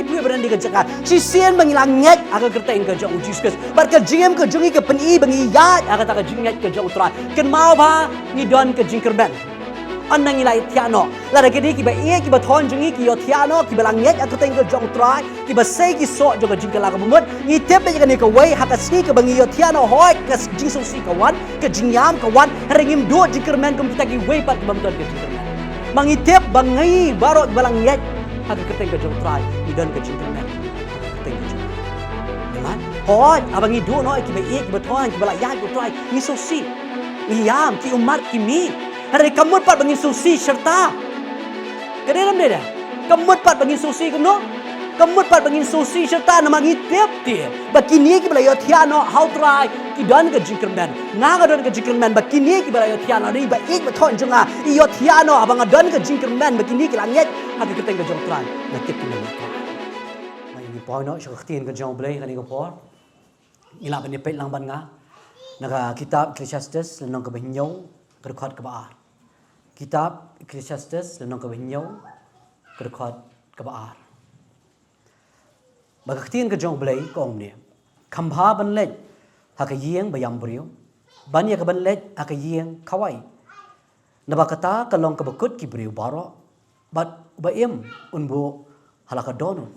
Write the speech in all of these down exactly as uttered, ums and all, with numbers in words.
Ngi ba don ha kane ka jaka shisien ba ngi la ngeit ha ka kyrteng ka jong u Jisu Khrist. Bad ka jingim ka jong ngi ka pyni ba ngi ïaid ha kata ka jingngeit ka jong u Trai. Kynmaw ba ngi don ka jingkyrmen. Ynda ngi la ïathiah noh, lada kine kiba ïeit kiba thon jong ngi ki ïathiah noh, kiba la ngeit ha ka kyrteng ka jong u Trai, kiba sei ki soh jong ka jingkylla kaba mut, ngi tip ba ïa kane kawei ha ka sngi kaba ngi ïathiah noh, hooid ka jingsngewsih ka wan, ka jingïam ka wan, hynrei ngim duh jingkyrmen kum kita kiwei pat kibym don ka jingkyrmen. Ma ngi tip ba ngi baroh kiba la ngeit ha ka kyrteng ka jong u Trai ngi don ka jingkyrmen ha ka kyrteng ka jong u Trai. Amen. Hooid, haba ngi duh noh ïa kiba ïeit kiba thon, kiba la ïaid bad u Trai, ngi sngewsih, ngi ïam, ki ummat, ki mih. Hynrei kam mut pat ba ngin sngewsih shirta. Ka dei ne ym dei de? Kam mut pat ba ngin sngewsih kumno? Kam mut pat ba ngin sngewsih shirta namar ngi tip te ba kine kiba la ïathiah noh ha u Trai ki don ka jingkyrmen. Nga nga don ka jingkyrmen ba kine kiba la ïathiah noh, ba ïeit ba thon jong nga, i ïathiah noh haba nga don ka jingkyrmen ba kine ki la ngeit ha ka kyrteng ka jong u Trai. Nga tip ki la ngeit. Ngi poi noh sha ka ktien ka jong U Blei kane ka por. Ngi lah ban ïa peit lang bad nga na ka kitab Ecclesiastes lynnong kaba hynñiew, ka dkhot kaba ar. Kitab Ecclesiastes lynnong kaba hynñiew, ka dkhot kaba ar. Ba ka ktien ka jong U Blei ka ong kumne: Kham bha ban leit ha ka ïing ba ïam briew ban ïa kaban leit ha ka ïing khawai. Naba kata ka long kaba kut ki briew baroh, bad uba im un buh ha la ka dohnud.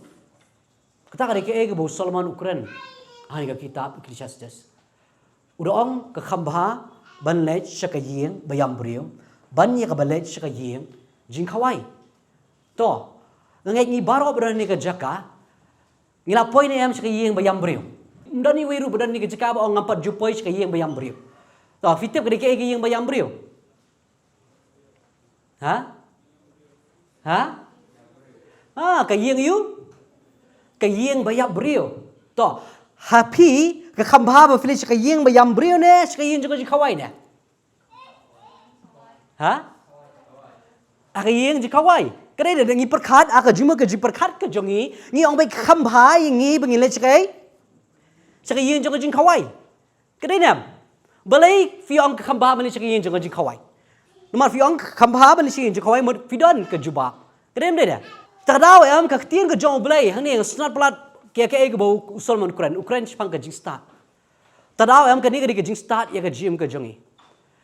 Kata ka dei kaei kaba u Solomon u kren ha kane ka kitab Ecclesiastes. U da ong ka kham bha ban leit sha ka ïing ba ïam briew ban ïa kaba leit sha ka ïing jingkhawai. To, nga ngeit ngi baroh ba don ha kane ka jaka ngi la poi ne em sha ka ïing ba ïam briew? Ym don iwei ruh ba don ha kane ka jaka ba ong ngam pat ju poi sha ka ïing ba ïam briew. To, phi tip ka dei kaei ka ïing ba ïam briew? Ha? Ha? Ha, ka ïing ïu? Ka ïing ba ïap briew. To, ha phi, ka kham bha ba phi leit sha ka ïing ba ïam briew ne sha ka ïing jong ka jingkhawai ne? Ha? Ha ka ïing jingkhawai. Ka dei da ngi pyrkhat ha ka jingmut ka jingpyrkhat ka jong ngi, ngi ong ba ka kham bha ïa ngi ba ngin leit sha ka, sha ka ïing jong ka jingkhawai. Ka dei ne em? Balei phi ong ka kham bha ban leit sha ka ïing jong ka jingkhawai? Namar phi ong ka kham bha ban leit sha ka ïing jingkhawai mut phi don ka jubab. Ka dei ne ym dei de? Te ka daw em ka ktien ka jong U Blei hangne nga sngewthuh palat ïa kaei kaba u Solomon u kren, u kren shaphang ka jingstad. Te ka daw em kane ka dei ka jingstad ïa ka jingim ka jong ngi.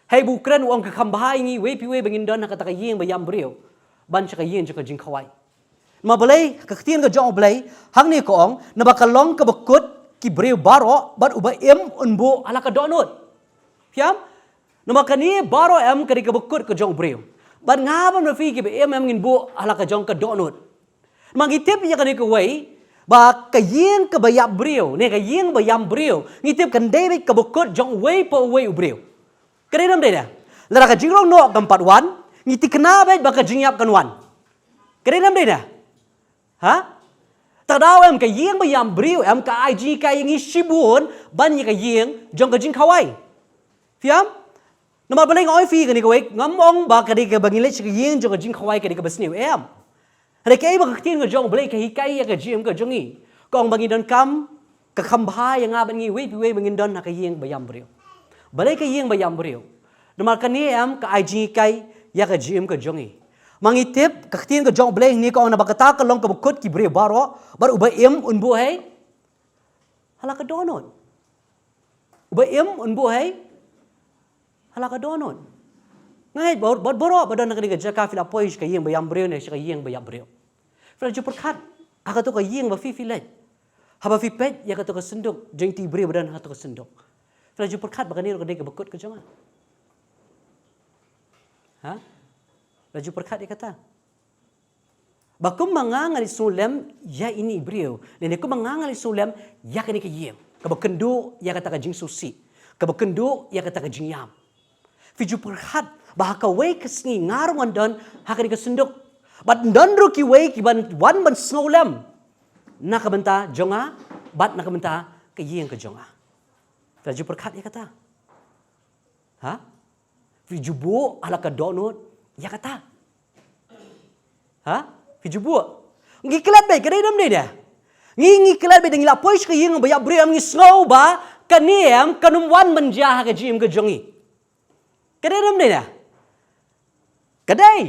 Hei ba u kren u ong ka kham bha ïa ngi iwei pa iwei ba ngin don ha kata ka ïing ba ïam briew ban sha ka ïing jong ka jingkhawai. Namar balei? Ka ktien ka jong U Blei hangne ka ong, naba ka long kaba kut ki briew baroh, bad uba im un buh ha la ka dohnud. Phi ïam? Namar kane baroh em ka dei kaba kut ka jong u briew. Bad nga bad ma phi kiba im em ngin buh ha la ka jong ka dohnud. Namar ngi tip ïa kane kawei ba ka ïing kaba ïap briew ne ka ïing ba ïam briew, ngi tip kan dei beit kaba kut jong uwei pa uwei u briew. Ka dei ne ym dei de? Lada ka jingrong noh kam pat wan, ngi thikna beit ba ka jingïap kan wan. Ka dei ne ym dei de? Ha? Te ka daw em ka ïing ba ïam briew em ka ai jinghikai ïa ngi shibun ban ïa ka ïing jong ka jingkhawai. Phi ïam? Namar balei nga ong ïa phi kane kawei, ngam ong ba ka dei kaba ngin leit sha ka ïing jong ka jingkhawai ka dei kaba sniew, em. Hynrei kaei ba ka ktien ka jong U Blei ka hikai ïa ka jingim ka jong ngi, ka ong ba ngi donkam, ka kham bha ïa nga bad ngi iwei pa iwei ba ngin don ha ka ïing ba ïam briew. Balei ka ïing ba ïam briew? Namar kane em ka ai jinghikai ïa ka jingim ka jong ngi. Ma ngi tip ka ktien ka jong U Blei hangne ka ong, naba kata ka long kaba kut ki briew baroh, bad uba im un buh hei ha la ka dohnud. Uba im un buh hei ha la ka dohnud. Nga ngeit ba, ba, baroh ba don ha kane ka jaka phi la poi sha ka ïing ba ïam briew ne sha ka ïing ba ïap briew. Phi la ju pyrkhat ha kato ka ïing ba phi phi leit, haba phi peit ïa kato ka synduk jong iti i briew ba don ha kato ka synduk, phi la ju pyrkhat ba kane ruh ka dei kaba kut ka jong nga? Ha? La ju pyrkhat ïa kata? Ba kumba nga nga leit sngewlem ïa ine i briew, lane kumba nga nga leit sngewlem ïa kane ka ïing kaba kynduh ïa kata ka jingsngewsih, kaba kynduh ïa kata ka jingïam. Phi ju pyrkhat ba ha kawei ka sngi nga ruh ngan don ha kane ka synduk, bad don ruh kiwei kiban wan ban sngewlem na ka bynta jong nga bad na ka bynta ka ïing ka jong nga. Phi la ju pyrkhat ïa kata? Ha? Phi ju buh ha la ka dohnud ïa kata? Ha? Phi ju buh? Ngi klet beit, ka dei ne ym dei de? Ngi, ngi klet beit, ngi la poi sha ka ïing ba ïap briew em, ngi sngew ba kane em kan ym wan ban jia ha ka jingim ka jong ngi. Ka dei ne ym dei de? Ka dei.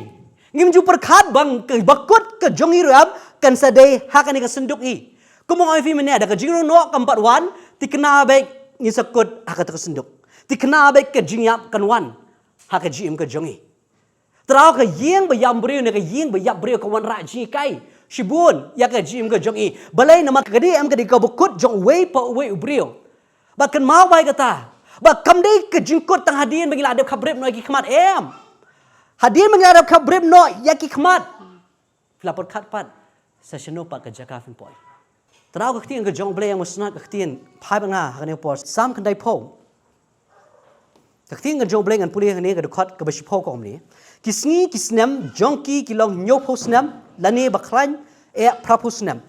Ngim ju pyrkhat ba ka bakut ka jong ngi ruh em kan sa dei ha kane ka synduk hi. Kumno ong ïa phi mynne, da ka jingrong noh kam pat wan, thikna beit ngin sa kut ha kata ka synduk. Thikna beit ka jingïap kan wan ha ka jingim ka jong ngi. Trai ka ïing ba ïam briew ne ka ïing ba ïap briew ka wanrah jinghikai shibun ïa ka jingim ka jong ngi. Balei? Namar kane em ka dei ka bakut jong uwei pa uwei u briew. Bad kynmaw bha ïa kata ba kam dei ka jingkut tang hadien ba ngi la dep khabrip noh ïa ki khmat, em. Hadien ba ngi la dep khabrip noh ïa ki khmat, phi la pyrkhat pat sa shano pat ka jaka phin poi. Trai ka ktien ka jong U Blei, ïa nga sngap ka ktien phai bad nga ha kane ka por, Salm khyndaiphew. Ka ktien ka jong U Blei ngan pule ha kane ka dkhot kaba shiphew ka ong kumne: Ki sngi ki snem jong ki ki long hynñiewphew snem, lane ba khlaiñ eh phraphew snem.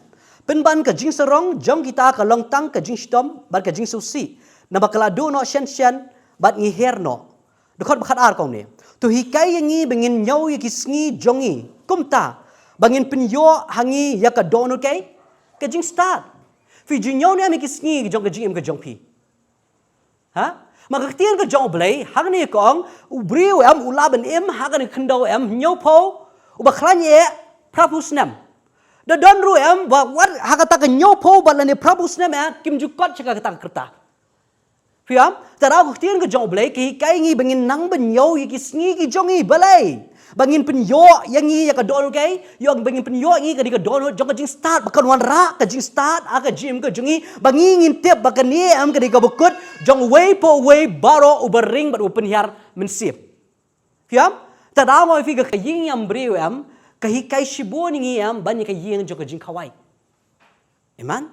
Pynban ka jingsarong jong kita ka long tang ka jingshitom bad ka jingsngewsih, naba ka la duh noh shen shen bad ngi her noh. Dkhot ba khatar ka ong kumne: To hikai ïa ngi ba ngin ñiew ïa ki sngi jong ngi, kumta ba ngin pynïoh ha ngi ïa ka dohnud kaei? Ka jingstad. Phi ju ñiew ne em ïa ki sngi jong ka jingim ka jong phi? Ha? Ma ka ktien ka jong U Blei ha kane ka ong, u briew em u lah ban im ha kane ka khyndew em hynñiewphew, uba khlaiñ eh phraphew snem. Da don ruh em ba wat ha kata ka hynñiewphew bad lane phraphew snem eh kim ju kot sha kata ka rta. Phi ïohi em? Trai ka ktien ka jong U Blei ka hikai ïa ngi ba ngin nang ban ñiew ïa ki sngi ki jong ngi, balei? Ba ngin pynïoh ïa ngi ïa ka dohnud kaei? Ïoh ba ngin pynïoh ïa ngi ka dei ka dohnud jong ka jingstad, ba kan wanrah ka jingstad ha ka jingim ka jong ngi, ba ngi ngin tip ba kane em ka dei ka bakut jong uwei pa uwei baroh uba ring bad uba pynhiar mynsiem. Phi ïohi em? Trai nga ong ïa phi, ka ïing ïam briew em ka hikai shibun ïa ngi em ban ïa ka ïing jong ka jingkhawai. Amen.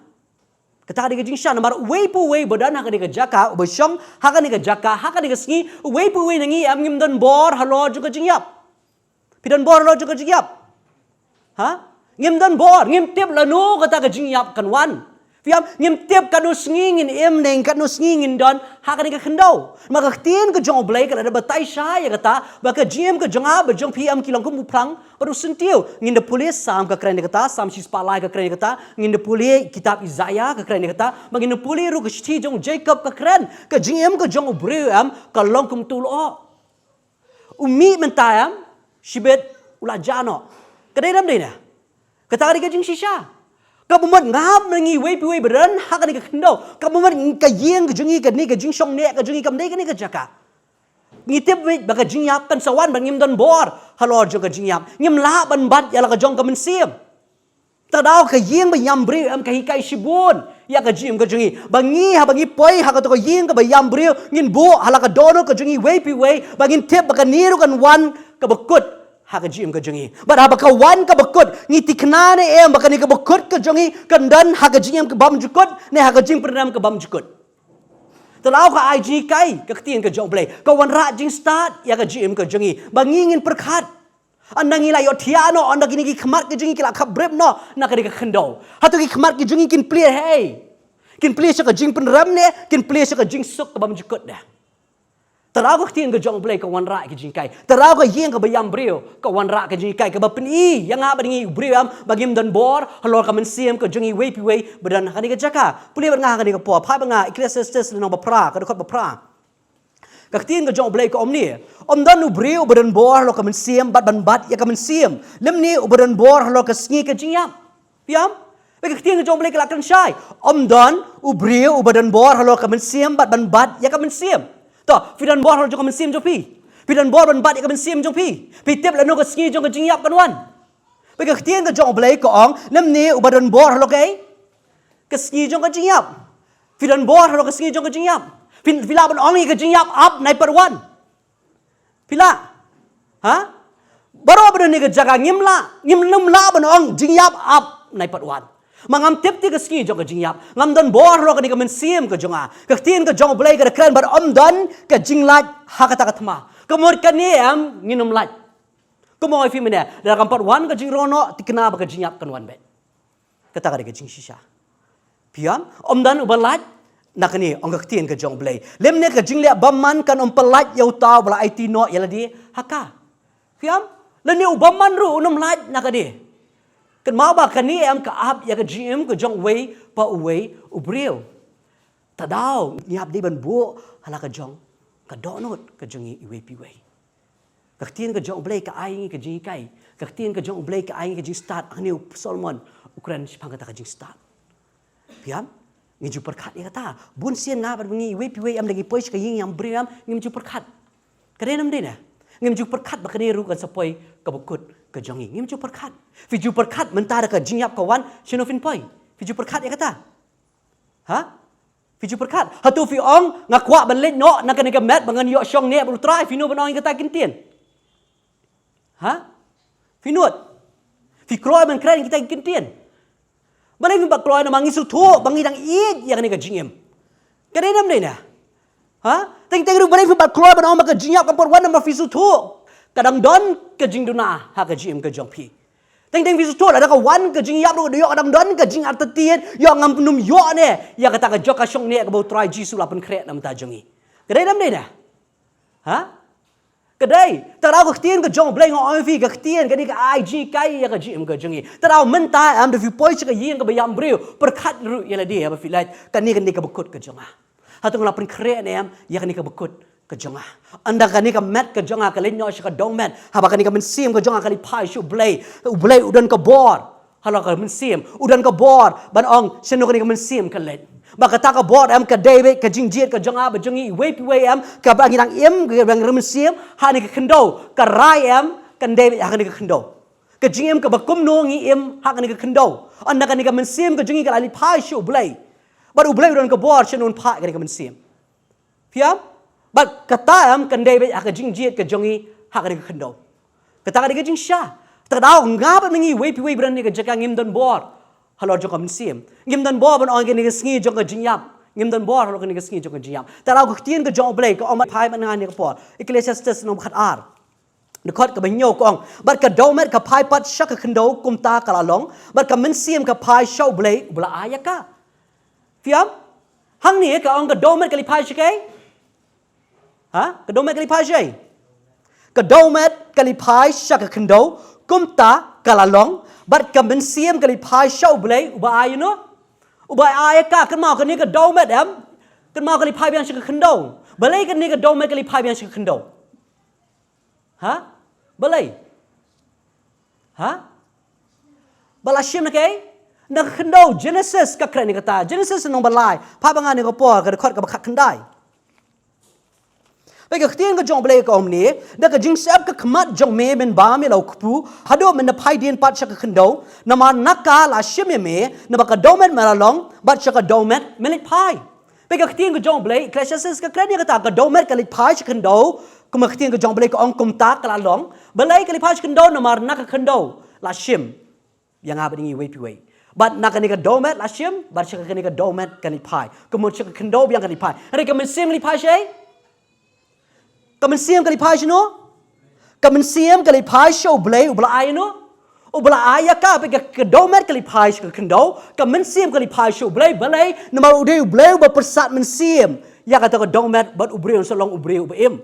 Kata ka dei ka jingshisha, namar uwei pa uwei ba don ha kane ka jaka, uba shong ha kane ka jaka ha kane ka sngi, uwei pa uwei na ngi em ngim don bor halor jong ka jingïap. Phi don bor halor jong ka jingïap? Ha? Ngim don bor, ngim tip lano kata ka jingïap kan wan. Phi ïohi em? Ngim tip katno sngi ngin im ne katno sngi ngin don ha kane ka khyndew. Ma ka ktien ka jong U Blei ka la da batai shai ïa kata ba ka jingim ka jong nga bad jong phi em ki long kum u phrang bad u syntiew. Ngin da pule Salm ka kren ïa kata, Salm shispah lai ka kren ïa kata, ngin da pule kitab Isaïah ka kren ïa kata, ba ngin da pule ruh ka shithi jong Jacob ka kren, ka jingim ka jong u briew em ka long kum u lyoh. U mih mynta em, shibit u la jah noh. Ka dei ne em dei ne? Kata ka dei ka jingshisha. Kaba mut nga bad ngi uwei pa uwei ba don ha kane ka khyndew, kaba mut ka ïing ka jong ngi, kane ka jingshong neh ka jong ngi kam dei kane ka jaka. Ngi tip beit ba ka jingïap kan sa wan bad ngim don bor halor jong ka jingïap. Ngim lah ban bat ïa la ka jong ka mynsiem. Trai ka ïing ba ïam briew em ka hikai shibun ïa ka jingim ka jong ngi, ba ngi haba ngi poi ha kato ka ïing kaba ïam briew ngin buh ha la ka dohnud ka jong ngi uwei pa uwei, ba ngin tip ba kane ruh kan wan ka bakut ha ka jingim ka jong ngi. Bad haba ka wan ka bakut, ngi thikna ne em ba kane ka bakut ka jong ngi kan don ha ka jingim ka bymjukut ne ha ka jingpynrem ka bymjukut? Trai ka ai jinghikai ka ktien ka jong U Blei, ka wanrah jingstad ïa ka jingim ka jong ngi, ba ngi ngin pyrkhat. Ynda ngi la ïohthiah noh, ynda kine ki khmat ki jong ngi ki la khabrip noh na kane ka khyndew, hato ki khmat ki jong ngi kin plie, hei, kin plie sha ka jingpynrem ne kin plie sha ka jingsuk ka bymjukut de? Trai ka ktien ka jong U Blei ka wanrah ki jinghikai. Trai ka ïing kaba ïam briew ka wanrah ka jinghikai, kaba pyni ïa nga bad ngi u briew em ba ngim don bor halor ka mynsiem ka jong ngi uwei pa uwei ba don ha kane ka jaka. Pule bad nga ha kane ka por, phai bad nga Ecclesiastes lynnong ba phra, ka dkhot ba phra. Ka ktien ka jong U Blei ka ong kumne: Ym don u briew uba don bor halor ka mynsiem bad ban bat ïa ka mynsiem, lymne uba don bor halor ka sngi ka jingïap. Phi ïohi em? Ba ka ktien ka jong U Blei ka la kren shai. Ym don u briew uba don bor halor ka mynsiem bad ban bat ïa ka mynsiem. To, phi don bor halor jong ka mynsiem jong phi? Phi don bor ban bat ïa ka mynsiem jong phi? Phi tip lano ka sngi jong ka jingïap kan wan? Ba ka ktien ka jong U Blei ka ong, lymne uba don bor halor kaei? Ka sngi jong ka jingïap. Phi don bor halor ka sngi jong ka jingïap? Phi, phi lah ban ong ïa ka jingïap ap, nai pat wan? Phi lah? Ha? Baroh ba don ha ka jaka ngim lah, ngim, ngim lah ban ong jingïap ap, nai pat wan? Ma ngam tip te ka sngi jong ka jingïap, ngam don bor halor kane ka mynsiem ka jong nga. Ka ktien ka jong U Blei ka da kren bad ym don ka jinglait ha kata ka thma. Ka mut kane em ngin ym lait. Kumno ong ïa phi mynne, lada kam pat wan ka jingrong noh, thikna ba ka jingïap kan wan beit. Kata ka dei ka jingshisha. Phi ïohi em? Ym don uba lait na kane, ong ka ktien ka jong U Blei. Lymne ka jingleh bymman kan ym pynlait ïa uta uba la aiti noh ïa lade ha ka. Phi ïohi em? Lane u bymman ruh un ym lait na kane. Kynmaw ba kane em ka ap ïa ka jingim ka jong uwei pa uwei u briew. Trai ngi hap dei ban buh ha la ka jong ka dohnud ka jong ngi iwei pa iwei. Ka ktien ka jong U Blei ka ai ngi ka jinghikai. Ka ktien ka jong U Blei ka ai ngi ka jingstad. Hangne u Solomon u kren shaphang kata ka jingstad. Phi ïam? Ngim ju pyrkhat ïa kata. Bun sien nga bad ngi, iwei pa iwei em, da ngi poi sha ka ïing ïam briew em, ngim ju pyrkhat. Ka dei ne ym dei ne? Ngim ju pyrkhat ba kane ruh kan sa poi ka bakut ka jong ngi. Ngim ju pyrkhat. Phi ju pyrkhat mynta da ka jingïap ka wan, shano phin poi? Phi ju pyrkhat ïa kata? Ha? Phi ju pyrkhat. Hato phi ong, nga kwah ban leit noh na kane ka met ba ngan ïoh shong neh bad U Trai, phi nud ban ong ïa kata ki ktien? Ha? Phi nud? Phi kloi ban kren kita ki ktien? Balei phi bad kloi? Namar ngi sngewthuh ba ngi dang ïeit ïa kane ka jingim. Ka dei ne ym dei ne? Ha? Teng teng ruh balei phi bad kloi ban ong ba ka jingïap kam pat wan? Namar phi sngewthuh ka dang don ka jingduna ha ka jingim ka jong phi. Teng teng phi sngewthuh lada ka wan ka jingïap ruh, da ïoh ka dang don ka jingartatien, ïoh ngam nym ïoh ne ïa kata ka jaka shong neh kaba U Trai Jisu la pynkhreh na ka bynta jong ngi. Ka dei ne ym dei ne? Ha? Ka dei. Te ka daw ka ktien ka jong U Blei, nga ong ïa phi, ka ktien kane ka ai jinghikai ïa ka jingim ka jong ngi. Te ka daw mynta em, da phi poi sha ka ïing kaba ïam briew, pyrkhat ruh ïa lade haba phi leit, kane, kane ka bakut ka jong nga. Hato nga la pynkhreh ne em ïa kane ka bakut ka jong nga? Ynda kane ka met ka jong nga ka leit noh sha ka dewmet, haba kane ka mynsiem ka jong nga ka leit phai sha U Blei, U Blei u don ka bor halor ka mynsiem, u don ka bor ban ong shano kane ka mynsiem kan leit. Ba kata ka bor em ka dei beit ka jingjied ka jong nga bad jong ngi iwei pa iwei em, kaba ngi dang im, kaba ngi dang mynsiem ha kane ka khyndew. Ka rai em kan dei beit ha kane ka khyndew. Ka jingim kaba kumno ngi im ha kane ka khyndew. Ynda kane ka mynsiem ka jong ngi ka la leit phai sha U Blei, bad U Blei u don ka bor shano un phah ïa kane ka mynsiem. Phi ïam? Bad kata em kan dei beit ha ka jingjied ka jong ngi ha kane ka khyndew. Kata ka dei ka jingshisha. Te ka daw nga bad ngi iwei pa iwei ba don ha kane ka jaka ngim don bor halor jong ka mynsiem. Ngim don bor ban ong kane ka sngi jong ka jingïap. Ngim don bor halor kane ka sngi jong ka jingïap. Te ka daw ka ktien ka jong U Blei ka ong, phai bad nga ha kane ka por. Ecclesiastes lynnong ba khatar, dkhot kaba hynñiew ka ong, bad ka dewmet ka phai pat sha ka khyndew kumta ka la long, bad ka mynsiem ka phai sha U Blei uba la ai ïa ka. Phi ïam? Hangne ka ong ka dewmet ka leit phai sha kaei? Ha? Ka dewmet ka leit phai sha kaei? Ka dewmet ka leit phai sha ka khyndew kumta ka la long, bad ka mynsiem ka leit phai sha U Blei uba ai ïa no? Uba ai ïa ka. Kynmaw kane ka dewmet em, kynmaw ka leit phai biang sha ka khyndew. Balei kane ka dewmet ka leit phai biang sha ka khyndew? Ha? Balei? Ha? Ba la shim na kaei? Na ka khyndew. Genesis ka kren ïa kata. Genesis lynnong ba lai. Phai bad nga ha kane ka por, ka dkhot kaba khatkhyndai. Bad ka ktien ka jong U Blei ka ong kumne, da ka jingsep ka khmat jong me mynba me la u kpu, haduh mynda phai dien pat sha ka khyndew, namar na ka la shim ïa me, naba ka dewmet me la long, bad sha ka dewmet me leit phai. Bad ka ktien ka jong U Blei, Ecclesiastes ka kren ïa kata, ka dewmet ka leit phai sha ka khyndew, kumba ka ktien ka jong U Blei ka ong kumta ka la long. Balei ka leit phai sha ka khyndew? Namar na ka khyndew la shim ïa nga bad ïa ngi iwei pa iwei. Bad na kane ka dewmet la shim, bad sha kane ka dewmet ka leit phai. Ka mut sha ka khyndew biang ka leit phai. Hynrei ka mynsiem ka leit phai sha kaei? Ka mynsiem ka leit phai shano? Ka mynsiem ka leit phai sha U Blei uba la ai ïa no? Uba la ai ïa ka. Bad ka, ka dewmet ka leit phai sha ka khyndew, ka mynsiem ka leit phai sha U Blei. Balei? Namar u dei U Blei uba pyrsad mynsiem ïa kata ka dewmet, bad u briew un sa long u briew uba im.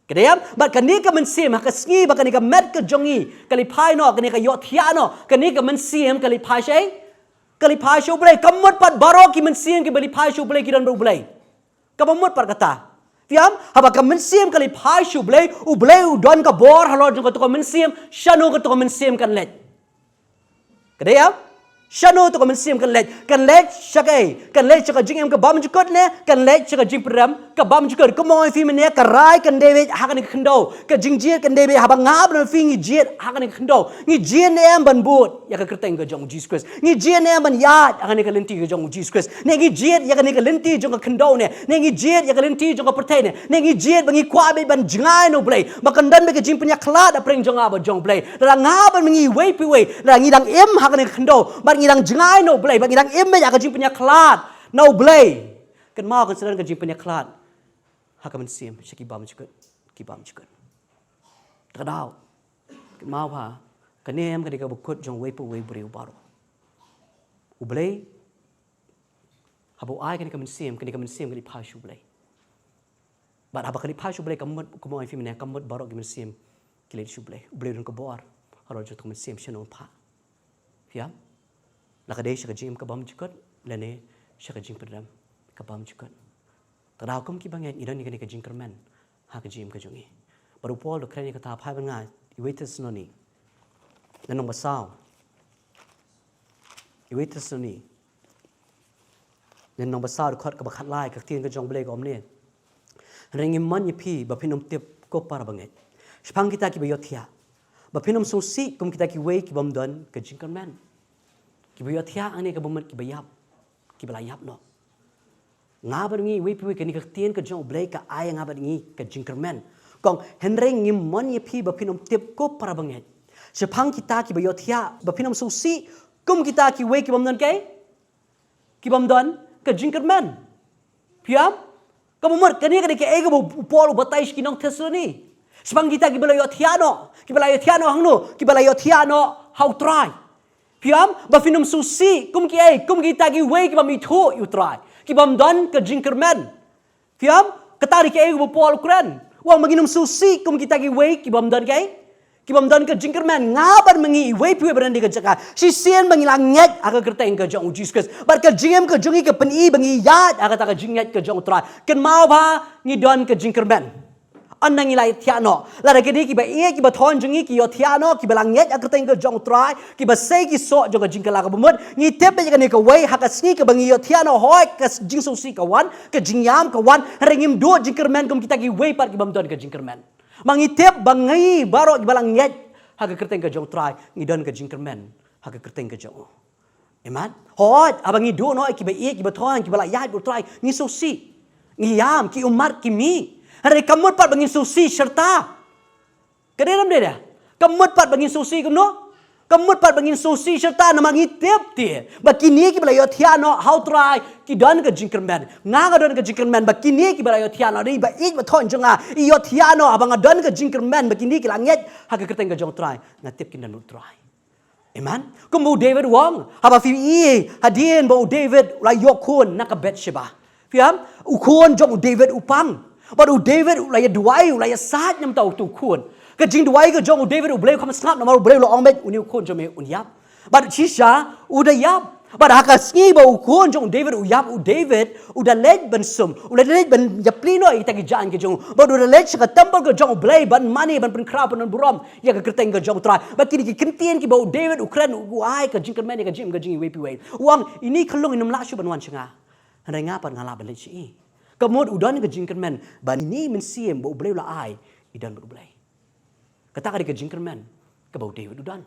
Ka dei em? Bad kane ka mynsiem, ha ka sngi ba kane ka met ka jong ngi ka leit phai noh, kane ka ïohthiah noh, kane ka mynsiem ka leit phai sha kaei? Ka leit phai sha U Blei. Kam mut pat baroh ki mynsiem kiba leit phai sha U Blei ki don bad U Blei. Kaba mut pat kata. Phi ïam? Haba ka mynsiem ka leit phai sha U Blei, U Blei u don ka bor halor jong kato ka mynsiem, shano kato ka mynsiem kan leit? Ka dei em? Shano to ka mynsiem kan leit? Kan leit sha kaei? Kan leit sha ka jingim ka bymjukut ne kan leit sha ka jingpyndem ka bymjukut? Kumba ong ïa phi mynne, ka rai kan dei beit ha kane ka khyndew. Ka jingjied kan dei beit, haba nga bad phi ngi jied ha kane ka khyndew. Ngi jied ne em ban bud ïa ka kyrteng ka jong U Jisu Khrist? Ngi jied ne em ban ïaid ha kane ka lynti ka jong U Jisu Khrist? Ne ngi jied ïa kane ka lynti jong ka khyndew ne? Ne ngi jied ïa ka lynti jong ka pyrthei ne? Ne ngi jied ba ngi kwah beit ban jngai na U Blei, ba kan don beit ka jingpynïakhlad hapdeng jong nga bad jong U Blei? Lada nga bad ngi iwei pa iwei, lada ngi dang im ha kane ka khyndew, bad ngi dang jngai na U Blei, bad ngi dang im beit ha ka jingpynïakhlad na U Blei, kynmaw kan sa don ka jingpynïakhlad ha ka mynsiem sha ki bymjukut, ki bymjukut. Te ka daw, kynmaw ba kane em ka dei ka bakut jong uwei pa uwei u briew baroh. U Blei haba u ai kane ka mynsiem, kane ka mynsiem ka leit phai sha U Blei. Bad haba ka leit phai sha U Blei, ka mut, kumba ong ïa phi mynne, ka mut baroh ki mynsiem ki leit sha U Blei. U Blei u don ka bor halor jong kato ka mynsiem shano un phah. Phi ïam? La ka dei sha ka jingim ka bymjukut lane sha ka jingpyndem ka bymjukut? Te ka daw kum ki bangeit ngi don ïa kane ka jingkyrmen ha ka jingim ka jong ngi. Bad u Paul u kren ïa kata, phai bad nga, Iwei Thessaloni. Lynnong ba saw. Iwei Thessaloni. Lynnong ba saw, dkhot kaba khatlai, ka ktien ka jong U Blei ka ong kumne. Hynrei ngim mon ïa phi ba phin ym tip ko para bangeit, shaphang kita kiba ïohthiah, ba phin ym sngewsih kum kita kiwei ki bym don ka jingkyrmen. Kiba ïohthiah hangne ka mut kiba ïap, kiba la ïap noh. Nga bad ngi, iwei pa iwei, kane ka ktien ka jong U Blei ka ai nga bad ngi ka jingkyrmen. Ka ong, hynrei ngim mon ïa phi ba phin ym tip ko para bangeit, shaphang kita kiba ïohthiah, ba phin ym sngewsih kum kita kiwei ki bym don kaei, ki bym don ka jingkyrmen. Phi ïam? Ka mut kane ka dei kaei kaba u Paul u batai sha ki nong Thessaloni. Shaphang kita kiba la ïohthiah noh, kiba la ïohthiah noh hangno, kiba la ïohthiah noh ha U Trai. Phi ïam? Ba phin ym sngewsih kum kiei, kum kita kiwei ki bym ithuh ïa U Trai, ki bym don ka jingkyrmen. Phi ïam? Kata ka dei kaei kaba u Paul u kren. U ong ba ngin ym sngewsih kum kita kiwei ki bym don kaei, ki bym don ka jingkyrmen. Nga bad ma ngi, iwei pa iwei ba don ha kane ka jaka, shisien ba ngi la ngeit ha ka kyrteng ka jong U Jisu Khrist, bad ka jingim ka jong ngi ka pyni ba ngi ïaid ha kata ka jingngeit ka jong U Trai, kynmaw ba ngi don ka jingkyrmen. Ynda ngi la ïohthiah noh, lada kine kiba ïeit kiba thoh jong ngi ki ïohthiah noh, kiba la ngeit ha ka kyrteng ka jong U Trai, kiba sei ki soh jong ka jingkylla kaba mut, ngi tip ba ïa kane kawei, ha ka sngi kaba ngi ïohthiah noh, hooid, ka jingsngewsih ka wan, ka jingïam ka wan, hynrei ngim duh jingkyrmen kum kita kiwei pat ki bym don ka jingkyrmen. Ma ngi tip ba ngi baroh kiba la ngeit ha ka kyrteng ka jong U Trai, ngi don ka jingkyrmen ha ka kyrteng ka jong U. Amen. Hooid, haba ngi duh noh ïa kiba ïeit, kiba thoh, kiba la ïaid bad U Trai, ngi sngewsih, ngi ïam, ki ummat, ki mih. Hynrei ka mut pat ba ngin sngewsih shirta. Ka dei ne ym dei? Ka mut pat ba ngin sngewsih kumno? Ka mut pat ba ngin sngewsih shirta, namar ngi tip te ba kine kiba la ïohthiah noh ha U Trai ki don ka jingkyrmen. Nga nga don ka jingkyrmen ba kine kiba la ïohthiah noh, dei ba ïeit ba thoh jong nga, i ïohthiah noh, haba nga don ka jingkyrmen ba kine ki la ngeit ha ka kyrteng ka jong U Trai, nga tip kin don bad U Trai. Amen. Kumba u David u ong, haba phi i hadien ba u David u la ïoh khun na ka Bathsheba. Phi ïam? U khun jong u David u pang. Bad u David u la ïa duwai, u la ïa sait namar uta u khun. Ka jingduwai ka jong u David, U Blei u kham sngap namar U Blei u la ong beit une u khun jong me un ïap. Bad shisha u da ïap. Bad ha ka sngi ba u khun jong u David u ïap, u David u da leit ban sum, u da leit ban ïapli noh ïa kita ki jaiñ ki jong u. Bad u da leit sha ka temple ka jong U Blei ban mane, ban pynkhraw, ban pynburom ïa ka kyrteng ka jong U Trai. Bad kine ki kyntien kiba u David u kren, u ai ka jingkyrmen ïa ka jingim ka jong ngi iwei pa iwei. U ong, ine i khyllung in ym lah shuh ban wan sha nga, hynrei nga pat nga lah ban leit sha i. Ka mut u don ka jingkyrmen ba ine i mynsiem ba U Blei u la ai, i don bad U Blei. Kata ka dei ka jingkyrmen kaba u David u don.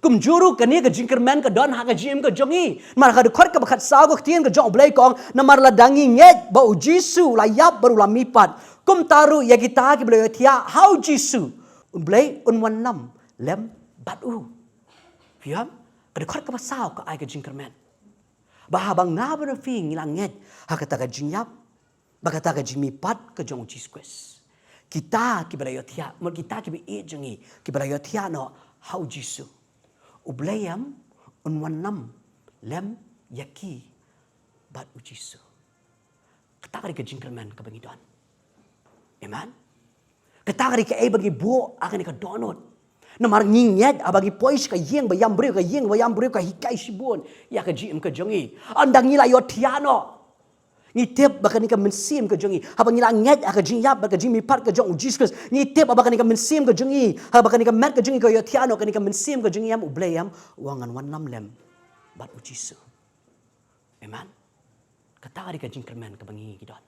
Kumjuh ruh kane ka jingkyrmen ka don ha ka jingim ka jong ngi. Namar ha ka dkhot kaba khatsaw ka ktien ka jong U Blei ka ong, namar lada ngi ngeit ba U Jisu u la ïap bad u la mihpat, kumta ruh ïa kita kiba la ïohthiah ha U Jisu, U Blei un wanlam lem bad u. Phi ïam? Ka dkhot kaba saw ka ai ka jingkyrmen ba haba nga bad phi ngi la ngeit ha kata ka jingïap bad kata ka jingmihpat ka jong U Jisu Khrist, kita kiba la ïohthiah, mut kita kiba ïeit jong ngi, kiba la ïohthiah noh ha U Jisu, U Blei em un wanlam lem ïa ki bad U Jisu. Kata ka dei ka jingkyrmen kaba ngi don. Amen. Kata ka dei kaei ba ngi buh ha kane ka dohnud. Namar ngi ngeit haba ngi poi sha ka ïing ba ïam briew, ka ïing ba ïam briew ka hikai shibun ïa ka jingim ka jong ngi. Ynda ngi la ïohthiah noh, ngi tip ba kane ka mynsiem ka jong ngi, haba ngi la ngeit ha ka jingïap bad ka jingmihpat ka jong U Jisu Khrist, ngi tip haba kane ka mynsiem ka jong ngi, haba kane ka met ka jong ngi ka ïohthiah noh, kane ka mynsiem ka jong ngi em, U Blei em u ong ngan wanlam lem bad U Jisu. Amen. Kata ka dei ka jingkyrmen kaba ngi ngi don.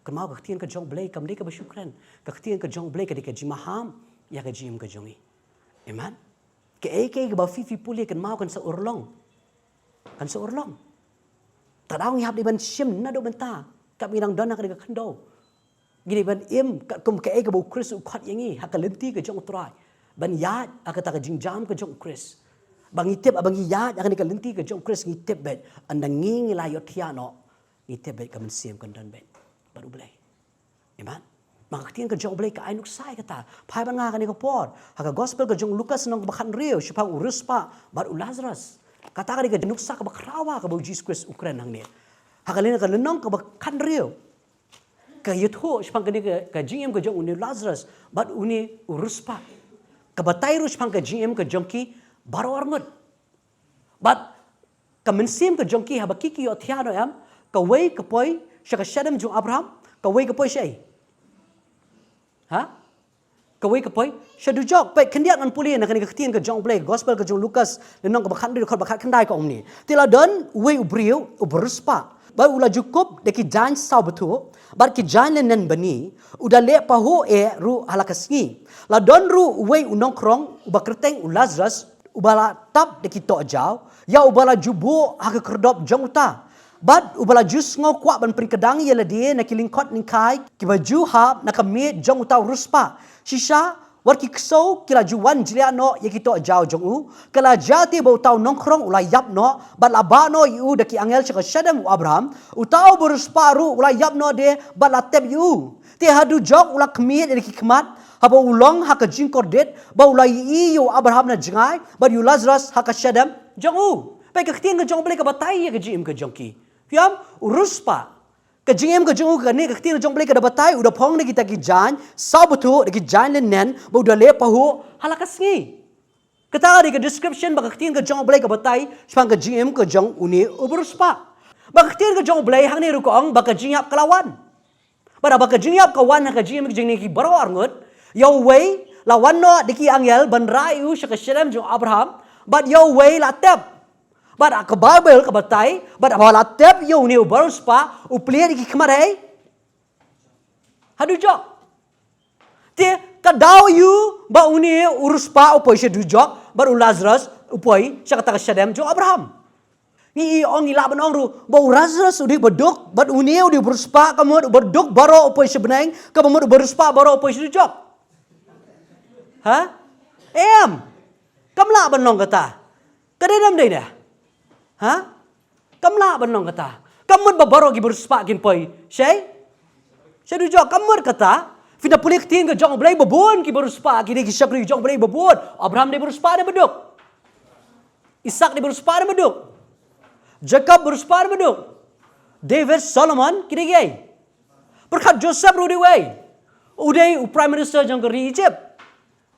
Kynmaw, ka ktien ka jong U Blei kam dei kaba shu kren. Ka ktien ka jong U Blei ka dei ka jingmaham ïa ka jingim ka jong ngi. Amen. Kaei kaei kaba phi phi pule, kynmaw, kan sa urlong. Kan sa urlong. Te daw ngi hap dei ban shim naduh mynta, katba ngi dang don ha kane ka khyndew. Ngi dei ban im katkum kaei kaba U Khrist u khot ïa ngi ha ka lynti ka jong U Trai, ban ïaid ha kata ka jingjam ka jong U Khrist. Ba ngi tip, haba ngi ïaid ha kane ka lynti ka jong U Khrist, ngi tip beit, ynda ngi ngi la ïohthiah noh, ngi tip beit ka mynsiem kan don beit bad U Blei. Amen. Ma ka ktien ka jong U Blei ka ai nuksa ïa kata. Phai bad nga ha kane ka por ha ka gospel ka jong u Lukas, lynnong kaba khathynriew, shaphang u riewspah bad u Lazarus. Kata ka dei ka nuksa kaba khraw kaba U Jisu Khrist u kren hangne. Ha ka lynnong, ka lynnong kaba khathynriew, ka ïathuh shaphang kane ka, ka jingim ka jong une u Lazarus bad une u riewspah. Ka batai ruh shaphang ka jingim ka jong ki baroh arngut. Bad ka mynsiem ka jong ki, haba ki ki ïohthiah noh em, kawei ka poi sha ka shadem jong u Abraham, kawei ka poi shaei? Ha? Kawei ka poi sha dujok. Peit khyndiat ngan pule na kane ka ktien ka jong U Blei, gospel ka jong u Lukas, lynnong kaba khathynriew, dkhot ba khatkhyndai ka ong kumne: Te la don uwei u briew uba riewspah, bad u la ju kup da ki jaiñ saw bthuh bad ki jaiñ linen bani, u da leh pahuh eh ruh ha la ka sngi. La don ruh uwei u nongkhrong uba kyrteng u Lazarus, uba la tap da ki tohjaw, ïa uba la ju buh ha ka khyrdop jong uta, bad uba la ju sngew kwah ban pynkdang ïa lade na ki lyngkhot lyngkhai kiba ju hap na ka miej jong uta u riewspah. Shisha, wat ki ksew ki la ju wan jliah noh ïa ki tohjaw jong u. Ka la jia te ba uta u nongkhrong u la ïap noh, bad la bah noh ïa u da ki angel sha ka shadem u Abraham. Uta uba riewspah ruh u la ïap noh de, bad la tep ïa u. Te ha dujok u la khmied ïa ki khmat, haba u long ha ka jingkordit, ba u la ïohi ïa u Abraham na jngai, bad ïa u Lazarus ha ka shadem jong u. Peit ka ktien ka jong U Blei ka batai ïa ka jingim ka jong ki. Phi ïam, u riewspah. Ka jingim ka jong u kane, ka ktien ka jong U Blei ka da batai, u da phong da kita ki jaiñ saw bthuh, da ki jaiñ linen, ba u da leh pahuh ha la ka sngi. Kata ka dei ka description ba ka ktien ka jong U Blei ka batai shaphang ka jingim ka jong une uba riewspah. Ba ka ktien ka jong U Blei hangne ruh ka ong ba ka jingïap ka la wan. Bad haba ka jingïap ka wan ha ka jingim ka jong kine ki baroh arngut, ïa uwei la wan noh da ki angel ban rah ïa u sha ka shadem jong u Abraham, bad ïa uwei la tep. Bad ka Baibl ka batai, bad haba la tep ïa une uba riewspah, u plie da ki khmat hei ha dujok. Te ka daw ïa u ba une u riewspah u poi sha dujok, bad u Lazarus u poi sha kata ka shadem jong u Abraham. Ngi ong, ngi lah ban ong ruh ba u Lazarus u dei ba duk, bad une u dei u riewspah, ka mut u ba duk baroh u poi sha bneng, kaba mut u riewspah baroh u poi sha dujok. Ha? Em. Kam lah ban long kata. Ka dei ne ym dei ne? Ha? Kam lah ban long kata. Ka mut ba baroh kiba riewspah kin poi sha, sha dujok, ka mut kata. Phin da pule ktien ka jong U Blei, ba bun kiba riewspah ki dei ki shakri jong U Blei ba bun. Abraham dei ba riewspah, dei ba duk. Isak dei ba riewspah, dei ba duk. Jakob ba riewspah, dei ba duk. David, Solomon, ki dei kiei? Pyrkhat Joseph ruh dei uwei. U dei u prime minister jong ka ri Egypt.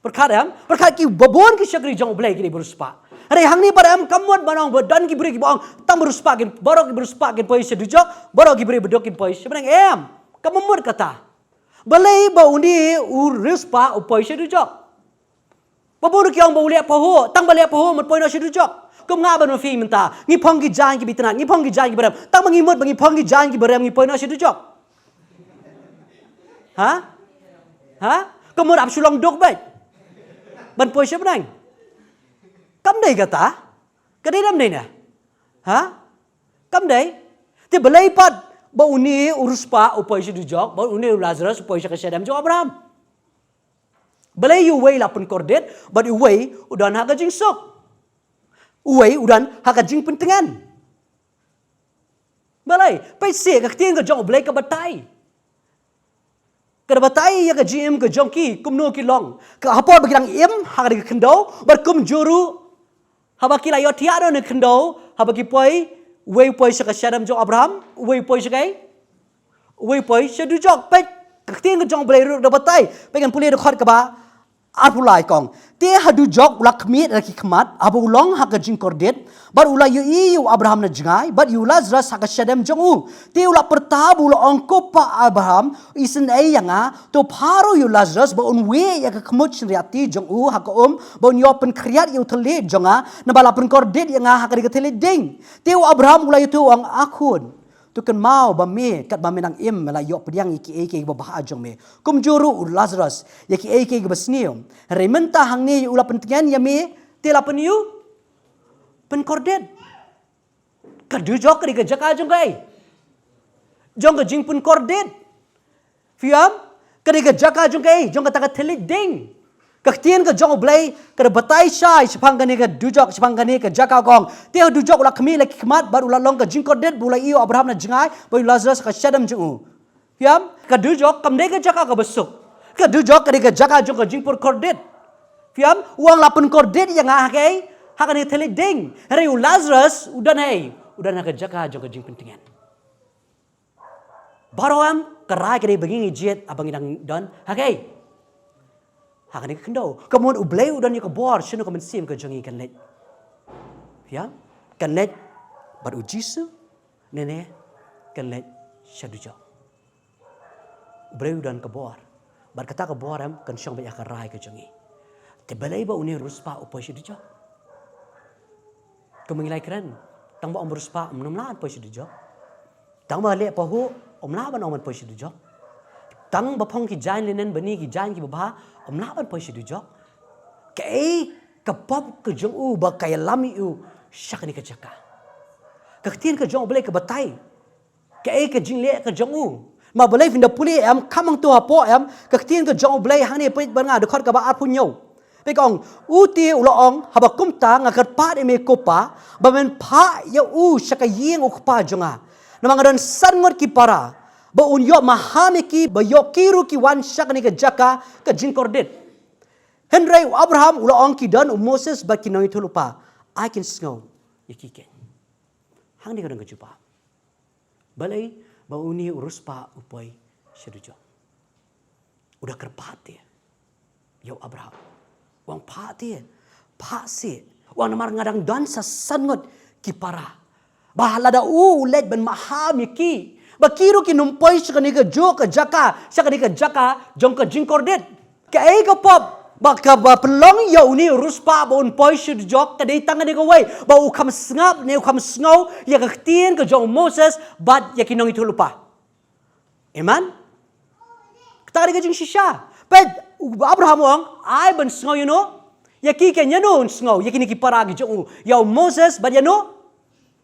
Pyrkhat em, pyrkhat ki ba bun ki shakri jong U Blei ki dei ba riewspah. Hynrei hangne pat em, ka mut ban ong ba don ki briew kiba ong tang ba riewspah kin, baroh kiba riewspah kin poi sha dujok, baroh ki briew ba duk kin poi sha bneng, em. Kam mut kata. Balei ba une u riewspah u poi sha dujok? Ba bun ruh ki ong ba u leh pahuh, tang ba leh pahuh mut poi noh sha dujok. Kum nga bad ma phi mynta, ngi phong ki jaiñ kiba itynnad, ngi phong ki jaiñ kiba rem. Tang ba ngi mut ba ngi phong ki jaiñ kiba rem, ngi poi noh sha dujok. Ha? Ha? Ka mut ap shu long duk beit ban poi sha bneng. Kam dei kata. Ka dei ne ym dei ne? Ha? Kam dei. Te balei pat ba une u riewspah u poi sha dujok, ba une u Lazarus u poi sha ka shadem jong u Abraham? Balei uwei la pynkordit, bad uwei u don ha ka jingsuk? Uwei u don ha ka jingpyntngen. Balei? Peit seh, ka ktien ka jong U Blei ka batai. Ka da batai ïa ka jingim ka jong ki, kumno ki long. Ka hapor ba ki dang im ha kane ka khyndew, bad kumjuh ruh haba ki la ïohthiah noh na ka khyndew, haba ki poi, uwei u poi sha ka shadem jong u Abraham, uwei u poi sha kaei? Uwei u poi sha dujok. Peit, ka ktien ka jong U Blei ruh da batai. Peit, ngan pule dkhot kaba arphew lai, ka ong: Te ha dujok u la khmied ïa ki khmat, haba u long ha ka jingkordit, bad u la ïohi ïa u Abraham na jngai, bad ïa u Lazarus ha ka shadem jong u. Te u la pyrta bad u la ong, Ko Pa Abraham, isynei ïa nga, to phah ruh ïa u Lazarus ba un wieh ïa ka khmut shynriahti jong u ha ka um, ba un ïoh pynkhriat ïa u thylliej jong nga, naba la pynkordit ïa nga ha kane ka thylliej ding. Te u Abraham u la ïathuh, u ong, A khun, to kynmaw ba me, katba me dang im, me la ïoh pdiang ïa kiei kiei kiba bha jong me. Kumjuh ruh u Lazarus ïa kiei kiei kiba sniew. Hynrei mynta hangne ïa u la pyntngen, ïa me te la pyn-, ïa u pynkordit. Ka dujok ka dei ka jaka jong kaei? Jong ka jingpynkordit. Phi ïam? Ka dei ka jaka jong kaei? Jong kata ka thylliej ding. Ka ktien ka jong U Blei ka da batai shai shaphang kane ka dujok, shaphang kane ka jaka, ka ong: Te ha dujok u la khmied ïa ki khmat, bad u la long ka jingkordit, bad u la ïohi ïa u Abraham na jngai, bad ïa u Lazarus ha ka shadem jong u. Phi ïam? Ka dujok kam dei ka jaka kaba suk. Ka dujok ka dei ka jaka jong ka jingpynkordit. Phi ïam? U ong la pynkordit ïa nga ha kaei? Ha kane ka thylliej ding. Hynrei u Lazarus u don haei? U don ha ka jaka jong ka jingpyntngen. Baroh em, ka rai ka dei ba ngi ngi jied, haba ngi dang don ha kaei? Ha kane ka khyndew. Ka mut U Blei u don ïa ka bor, shano ka mynsiem ka jong ngi kan leit? Phi ïam? Kan leit bad U Jisu, ne ne kan leit sha dujok. U Blei u don ka bor Bad kata ka bor em kan shong beit ha ka rai ka jong ngi. Te balei ba une u riewspah u poi sha dujok? Kumba ngi la kren, tang ba ym riewspah ym lah ban poi sha dujok. Tang ba leh pahuh ym lah ban ong ban poi sha dujok. Tang ba phong ki jaiñ linen bani ki jaiñ kiba bha ym lah ban poi sha dujok. Kaei ka pop ka jong u ba ka ïalam ïa u sha kane ka jaka? Ka ktien ka jong U Blei ka batai kaei ka jingleh ka jong u. Ma balei phin da pule em, kham hangto hapoh em, ka ktien ka jong U Blei hangne, peit bad nga dkhot kaba arphew hynñiew. Peit ka ong, u te u la ong, haba kumta nga kyrpad ïa me ko Pa, ba men phah ïa u sha ka ïing u Kpa jong nga. Namar nga don san ngut ki para, ba un ïoh maham ïa ki, ba ïoh ki ruh ki wan sha kane ka jaka ka jingkordit. Hynrei u Abraham u la ong, ki don u Moses bad ki nongïathuhlypa, ai kin sngew ïa ki keiñ. Hangne ka don ka jubab. Balei ba une u riewspah u poi sha dujok? U da kyrpad te ïa u Abraham, u ong, phah te, phah seh. U ong, namar nga dang don sa san ngut ki para. Ba lada u u leit ban maham ïa ki, ba ki ruh kin ym poi sha kane kajuh ka jaka, sha kane ka jaka jong ka jingkordit. Kaei ka pop ba kaba pynlong ïa une u riewspah ba un poi sha dujok? Ka dei tang kane kawei, ba u kham sngap ne u kham sngew ïa ka ktien ka jong u Moses bad ïa ki nongïathuhlypa. Amen. Kata ka dei ka jingshisha. Peit, u Abraham u ong, ai ban sngew ïano? Ïa ki keiñ, ïano un sngew? Ïa kine ki para ki jong u, ïa u Moses bad ïano?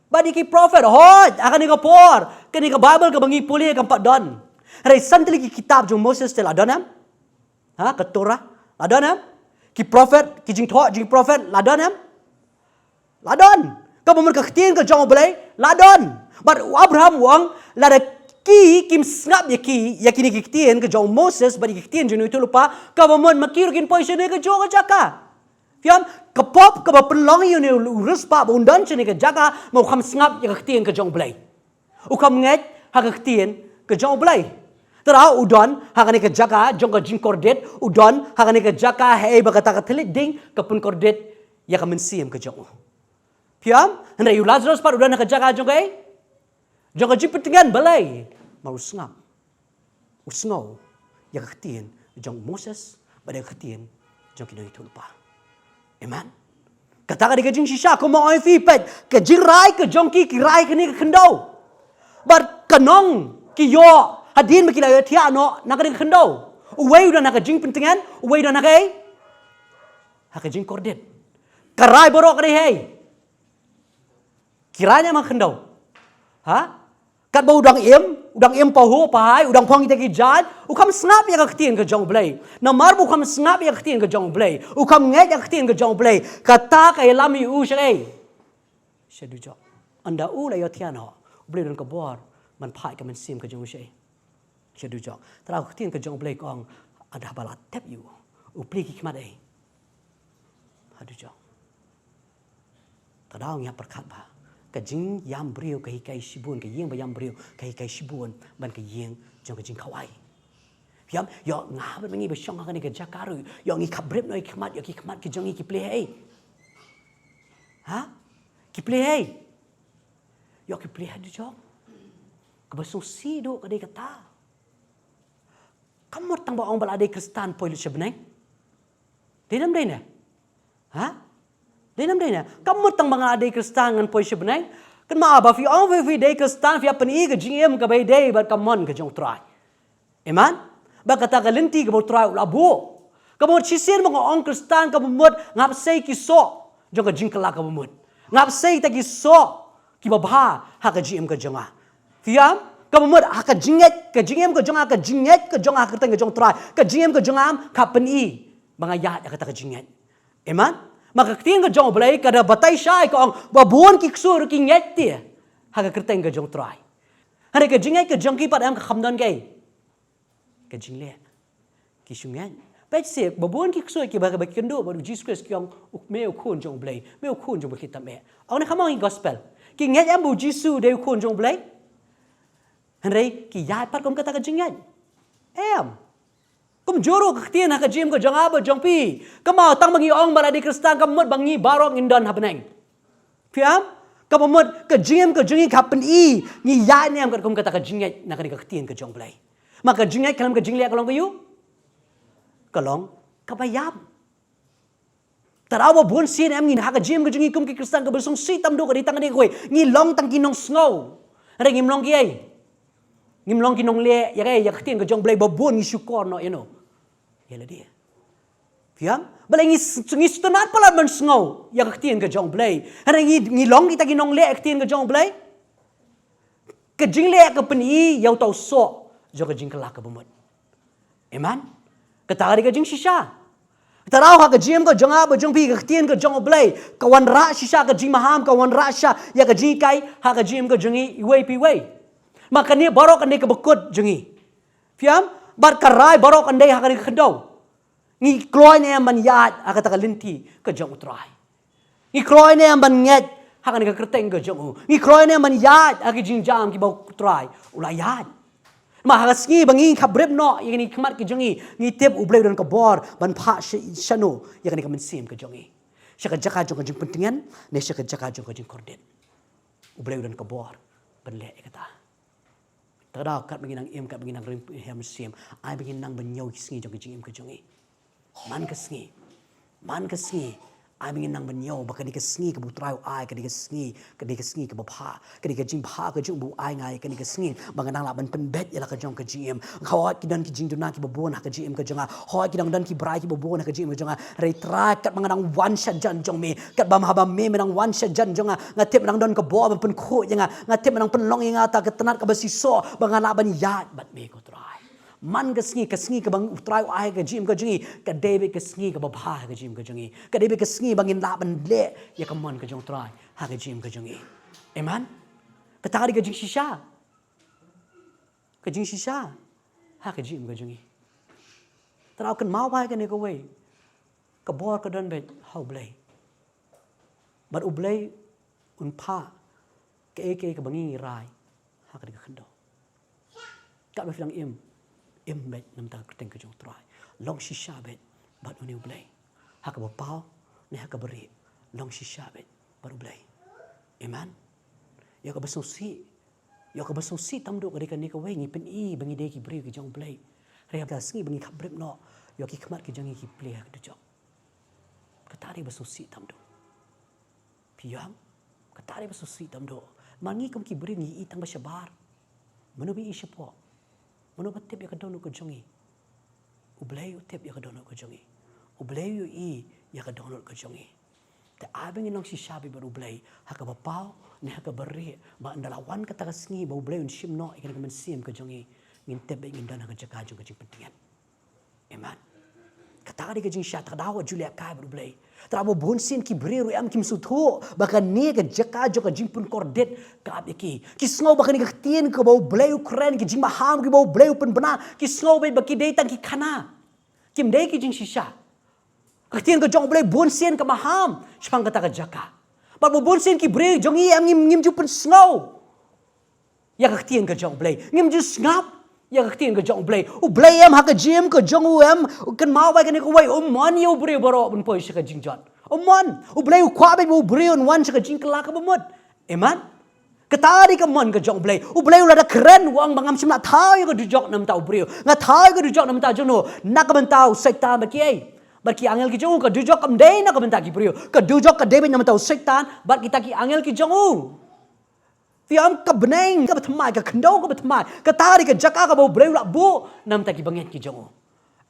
Bad ïa ki prophet. Hooid, ha kane ka por, kane ka Baibl kaba ngi pule kam pat don. Hynrei san tylli ki kitab jong u Moses te la don em? Ha, ka Torah la don em? Ki prophet, ki jingthoh jong ki prophet la don em? La don. Kaba mut ka ktien ka jong U Blei la don. Bad u Abraham u ong, lada ki kim sngap ïa ki, ïa kine ki ktien ka jong u Moses bad ïa ki ktien jong u nongïathuhlypa, kaba mut ma ki ruh kin poi sha kane kajuh ka jaka. Phi ïam? Ka pop kaba pynlong ïa une u riewspah ba un don sha kane ka jaka, ma u kham sngap ïa ka ktien ka jong U Blei. U kham ngeit ha ka ktien ka jong U Blei. Te u don ha kane ka jaka jong ka jingkordit, u don ha kane ka jaka haei ba kata ka thylliej ding ka pynkordit ïa ka mynsiem ka jong u. Phi ïam? Hynrei u Lazarus pat u don ha ka jaka jong kaei? Jong ka jingpyntngen. Balei? Namar u sngap, u sngew ïa ka ktien jong u Moses bad ïa ka ktien jong ki nongïathuhlypa. Amen. Kata ka dei ka jingshisha, kumba ong ïa phi, peit, ka jingrai ka jong ki, ki rai kane ka khyndew. Bad ka nong ki ïoh hadien ba ki la ïohthiah noh na kane ka khyndew. Uwei u don ha ka jingpyntngen, uwei u don ha kaei? Ha ka jingkordit. Ka rai baroh ka dei hei? Ki rai ne em ha ka khyndew? Ha? Katba u dang im, u dang im pahuh pahai, u dang phong kita ki jaiñ, u kham sngap ïa ka ktien ka jong U Blei. Namar ba u kham sngap ïa ka ktien ka jong U Blei, u kham ngeit ïa ka ktien ka jong U Blei, kata ka ïalam ïa u sha kaei? Sha dujok. Ynda u la ïohthiah noh, U Blei u don ka bor ban phah ïa ka mynsiem ka jong u sha kaei? Sha dujok. Te ka ktien ka jong U Blei ka ong, ynda haba la tep ïa u, u plie ki khmat haei? Ha dujok. Te ngi ïa pyrkhat ba ka jingïam briew ka hikai shibun, ka ïing ba ïam briew ka hikai shibun ban ka ïing jong ka jingkhawai. Phi ïam? Ïoh nga bad ngi ba shong ha kane ka jaka ruh, ïoh ngi khapbrip noh ïa ki khmat, ïoh ki khmat ki jong ngi ki plie haei? Ha? Ki plie haei? Ïoh ki plie ha dujok. Kaba sngewsih duh ka dei kata. Kam mut tang ba ong ba la dei Khristan poi lut sha bneng. Dei ne ym dei ne? Ha? Dei ne ym dei ne? Kam mut tang ba nga la dei Khristan ngan poi sha bneng. Kynmaw ba phi ong phi, phi dei Khristan, phi hap pyni ka jingim kaba ïadei bad ka mon ka jong U Trai. Amen. Ba kata ka lynti kaba U Trai u la buh. Kaba mut shisien ba nga ong Khristan kaba mut nga hap sei ki soh jong ka jingkylla kaba mut. Nga hap sei kita ki soh kiba bha ha ka jingim ka jong nga. Phi ïam? Kaba mut ha ka jingngeit, ka jingim ka jong nga, ka jingngeit ka jong nga ha ka kyrteng ka jong U Trai, ka jingim ka jong nga em ka pyni ba nga ïaid ha kata ka jingngeit. Amen. Ma ka ktien ka jong U Blei ka da batai shai, ka ong ba bun ki ksuid ruh ki ngeit te ha ka kyrteng ka jong U Trai. Hynrei ka jingngeit ka jong ki pat em ka kham don kaei? Ka jingleh. Ki shu ngeit. Peit seh, ba bun ki ksuid kiba, ba ki kynduh bad U Jisu Khrist ki ong, "Me u Khun jong U Blei, me u Khun jong U Blei." Ki tam eh. Ong ne kham ong ki gospel. Ki ngeit em ba U Jisu u dei u Khun jong U Blei? Hynrei ki ïaid pat kum kata ka jingngeit? Em. Kumjuh ruh ka ktien ha ka jingim ka jong nga bad jong phi. Kynmaw, tang ba ngi ong ba la dei Khristan kam mut ba ngi baroh ngin don ha bneng. Phi ïam? Kaba mut ka jingim ka jong ngi ka pyni ngi ïaid ne em katkum kata ka jingngeit na kane ka ktien ka jong U Blei. Ma ka jingngeit khlem ka jingleh ka long ka aïu? ka long kaba ïap. Tang ba bun sien em ngi ha ka jingim ka jong ngi kum ki Khristan, kaba sngewsih tam duh ka dei tang kane kawei, ngi long tang ki nongsngew. Hynrei ngim long kiei? Ngim long ki nongleh ïa kaei? Ïa ka ktien ka jong U Blei. Ba bun ngi shukor noh ïa no? Ïa lade. Phi ïam? Balei ngi s-, ngi sngewtynnat palat ban sngew ïa ka ktien ka jong U Blei, hynrei ngi, ngi long kita ki nongleh ïa ka ktien ka jong U Blei? Ka jingleh ka pyni ïa uta u soh jong ka jingkylla kaba mut. Amen. Kata ka dei ka jingshisha. Tang ba ha ka jingim ka jong nga bad jong phi, ka ktien ka jong U Blei ka wanrah shisha ka jingmaham, ka wanrah shisha ïa ka jinghikai ha ka jingim ka jong ngi iwei pa iwei. Ma kane baroh kan dei kaba kut jong ngi. Phi ïam? Bad ka rai baroh kan dei ha kane ka khyndew. Ngi kloi ne em ban ïaid ha kata ka lynti ka jong U Trai? Ngi kloi ne em ban ngeit ha kane ka kyrteng ka jong u? Ngi kloi ne em ban ïaid ha ki jingjam kiba U Trai u la ïaid? Ma ha ka sngi ba ngi khapbrip noh ïa kine ki khmat ki jong ngi, ngi tip U Blei u don ka bor ban phah sha, shano ïa kane ka mynsiem ka jong ngi? Sha ka jaka jong ka jingpyntngen ne sha ka jaka jong ka jingkordit? U Blei u don ka bor ban leh ïa kata. Tang ba katba ngi nang im, katba ngi nang rim ha mynsiem, ai ba ngin nang ban ñiew ki sngi jong ka jingim ka jong ngi. Man ka sngi, man ka sngi, ai ba ngin nang ban ñiew ba kane ka sngi kaba U Trai u ai, kane ka sngi, kane ka sngi kaba bha, kane ka jingbha ka jong u ba u ai nga ïa kane ka sngi, ba nga nang lah ban pynbeit ïa la ka jong ka jingim. Hooid ki don ki jingduna kiba bun ha ka jingim ka jong nga, hooid ki dang don ki brai kiba bun ha ka jingim ka jong nga, hynrei Trai, katba nga dang wan sha jan jong me, katba ma haba me, me dang wan sha jan jong nga, nga tip me dang don ka bor ban pynkhuid ïa nga, nga tip me dang pynlong ïa nga ta ka tnat kaba shisha, ba nga lah ban ïaid bad me ko Trai. Man ka sngi, ka sngi kaba U Trai u ai ha ka jingim ka jong ngi, ka dei beit ka sngi kaba bha ha ka jingim ka jong ngi. Ka dei beit ka sngi ba ngin lah ban leh ïa ka mon ka jong U Trai ha ka jingim ka jong ngi. Amen. Kata ka dei ka jingshisha. Ka jingshisha ha ka jingim ka jong ngi. Tang ba kynmaw ba kane kawei, ka bor ka don beit ha U Blei. Bad U Blei un phah kaei kaei kaba ngi rai ha kane ka khyndew. Katba phi dang im, im beit namar ka kyrteng ka jong U Trai. Long shisha beit bad une U Blei. Ha kaba paw ne ha kaba rieh, long shisha beit bad U Blei. Amen. Ïa kaba sngewsih, ïa kaba sngewsih tam duh ka dei kane kawei, ngi pyni ba ngi dei ki briew ki jong U Blei, hynrei ha ka sngi ba ngi khapbrip noh, ïa ki khmat ki jong ngi ki plie ha ka dujok. Kata dei ba sngewsih tam duh. Phi ïam? Kata dei ba sngewsih tam duh. Ma ngi kum ki briew ngi ïohi tang ba shabar. Mano ba ïohi shapoh? Mano ba tip ïa ka dohnud ka jong ngi? U Blei u tip ïa ka dohnud ka jong ngi. U Blei u ïohi ïa ka dohnud ka jong ngi. Te ai ba ngin long shisha beit bad U Blei ha kaba paw ne ha kaba rieh, ba ynda la wan kata ka sngi ba U Blei un shim noh ïa kane ka mynsiem ka jong ngi, ngin tip ba ngin don ha ka jaka jong ka jingpyntngen. Amen. Kata ka dei ka jingshisha. Tang ba wat ju lehkai bad U Blei. Tang ba bun sien ki briew ruh em kim sngewthuh ba kane ka jaka jong ka jingpynkordit ka ap ïa ki. Ki sngew ba kane ka ktien kaba U Blei u kren, ki jingmaham kiba U Blei u pynbna, ki sngew beit ba ki dei tang ki khana. Kim dei ki jingshisha. Ka ktien ka jong U Blei bun sien ka maham shaphang kata ka jaka. Bad ba bun sien ki briew jong ngi em ngim, ngim ju pynsngew ïa ka ktien ka jong U Blei. Ngim ju sngap ïa ka ktien ka jong U Blei. U Blei em ha ka jingim ka jong u em, kynmaw ba kane kawei, um mon ïa u briew baroh ban poi sha ka jingjot. Um mon. U Blei u kwah beit ba u briew un wan sha ka jingkylla kaba mut. Amen. Kata dei ka mon ka jong U Blei. U Blei u la da kren, u ong ba ngam shym la thaw ïa ka dujok na ka bynta u briew. Nga thaw ïa ka dujok na ka bynta jong no? Na ka bynta u Soitan bad kiei? Bad ki angel ki jong u. Ka dujok kam dei na ka bynta ki briew. Ka dujok ka dei beit na ka bynta u Soitan bad kita ki angel ki jong u. Phi ïam? Ka bneng kaba thymmai, ka khyndew kaba thymmai, kata dei ka jaka kaba U Blei u la buh na ka bynta ki bangeit ki jong u.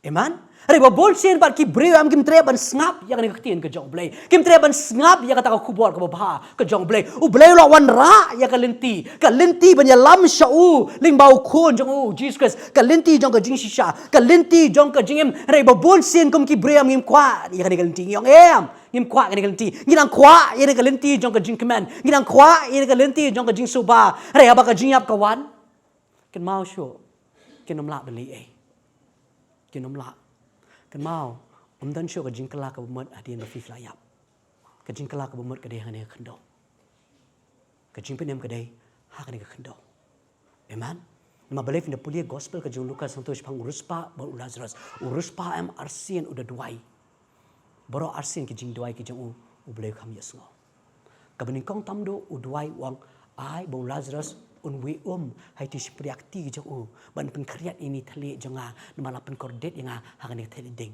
Amen. Hynrei ba bun sien pat ki briew em kim treh ban sngap ïa kane ka ktien ka jong U Blei. Kim treh ban sngap ïa kata ka khubor kaba bha ka jong U Blei. U Blei u la wanrah ïa ka lynti, ka lynti ban ïalam sha u lyngba u Khun jong u Jisu Khrist. Ka lynti jong ka jingshisha, ka lynti jong ka jingim. Hynrei ba bun sien kum ki briew em ngim kwah ïa kane ka lynti. Ngi ong em, ngim kwah kane ka lynti. Ngi nang kwah ïa kane ka lynti jong ka jingkmen. Ngi nang kwah ïa kane ka lynti jong ka jingsuba. Hynrei haba ka jingïap ka wan, kynmaw shuh, kin ym lah ban leh ei. Kin ym lah. Kynmaw, ym don shuh ka jingkylla kaba mut hadien ba phi la ïap. Ka jingkylla kaba mut ka dei ha kane ka khyndew. Ka jingpynim ka dei ha kane ka khyndew. Amen. Namar balei? Phin da pule gospel ka jong u Lukas hangto shaphang u riewspah bad u Lazarus. U riewspah em arsien u da duwai. Baroh arsien ki jingduwai ki jong u, U Blei u kham ïohsngew. Kaba nyngkong tam duh u duwai u ong, ai ba u Lazarus un weh um ha ki shympriahkti ki jong u, ban pynkhriat ïa kane ka thylliej jong nga, namar la pynkordit ïa nga ha kane ka thylliej ding.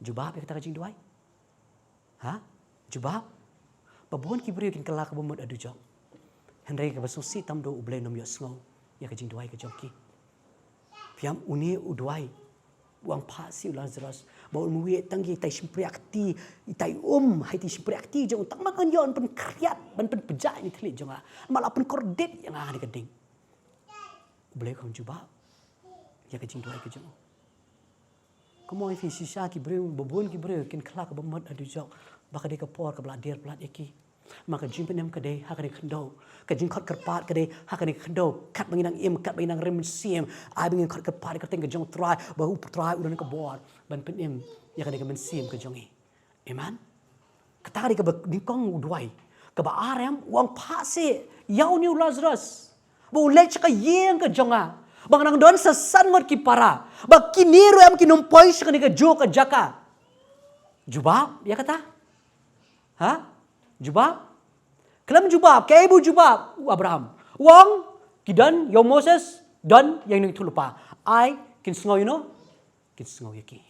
Jubab ïa kata ka jingduwai? Ha? Jubab? Ba bun ki briew kin kylla ka bamut ha dujok. Hynrei kaba sngewsih tam dei U Blei un ym ïohsngew ïa ka jingduwai ka jong ki. Phi ïam, une u duwai, u ong phah seh u Lazarus, ba un mih tang ïa itai shympriahkti, itai um, ha itai shympriahkti jong u, tang ba kan ïoh ban pynkhriat, ban pynpjah ïa ine i thylliej jong nga. Namar la pynkordit ïa nga ha kane ka ding. U Blei um jubab ïa ka jingduwai ka jong u. Kumno phi shisha ki briew, ba bun ki briew kin kylla ka bamut ha dujok, ba ka dei ka por kaba la dier palat ïa ki. Namar ka jingpynim ka dei ha kane ka khyndew. Ka jingkhot kyrpad ka dei ha kane ka khyndew. Katba ngi nang im, katba ngi nang rim mynsiem, ai ba ngin khot kyrpad ïa ka kyrteng ka jong U Trai, ba U Trai u don ka bor ban pynim ïa kane ka mynsiem ka jong ngi. Amen. Kata ka dei kaba nyngkong u duwai. Kaba ar em, u ong phah seh ïa une u Lazarus, ba un leit sha ka ïing ka jong nga, ba nga nang don sa san ngut ki para, ba kine ruh em kin ym poi sha kane kajuh ka jaka. Jubab ïa kata? Ha? Jubab? Khlem jubab, kaei ba u jubab u Abraham? U ong, ki don ïa u Moses, don ïa ine i thulpa. Ai, kin sngew ïa no? Kin sngew ïa ki.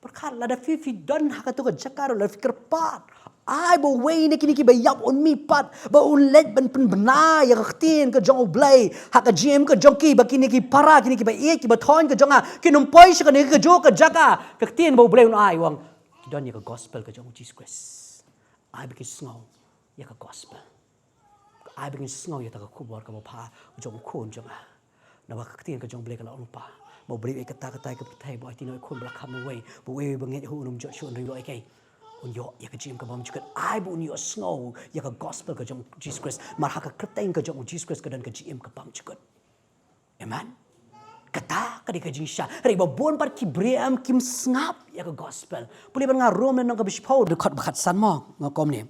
Pyrkhat, lada phi, phi don ha kato ka jaka ruh, lada phi kyrpad, ai ba uwei na kine kiba ïap un mih pat, ba un leit ban pynbna ïa ka ktien ka jong U Blei ha ka jingim ka jong ki, ba kine ki para, kine kiba ïeit, kiba thoiñ ka jong nga kin ym poi sha kane kajuh ka jaka. Ka ktien ba U Blei un ai, u ong, ki don ïa ka gospel ka jong U Jisu Khrist. Ai ba kin sngew ïa ka gospel. Ai ba ngin sngew ïa kata ka khubor kaba bha jong U Khun jong nga. Namar ka ktien ka jong U Blei ka la ong, ba U Blei u ai kata, kata ïa ka pyrthei, ba u aiti noh ïa U Khun ba la kham marwei, ba uwei uwei ba ngeit ha u un ym jot shuh, hynrei un ïoh ïa ka jingim kaba bymjukut. Ai ba un ïohsngew ïa ka gospel ka jong U Jisu Khrist. Namar ha ka kyrteng ka jong U Jisu Khrist ka don ka jingim kaba bymjukut. Amen. Kata ka dei ka jingshisha. Hynrei ba bun pat ki briew em kim sngap ïa ka gospel. Pule bad nga Rom lynnong kaba shiphew, dkhot ba khatsan mo, nga ong kumne.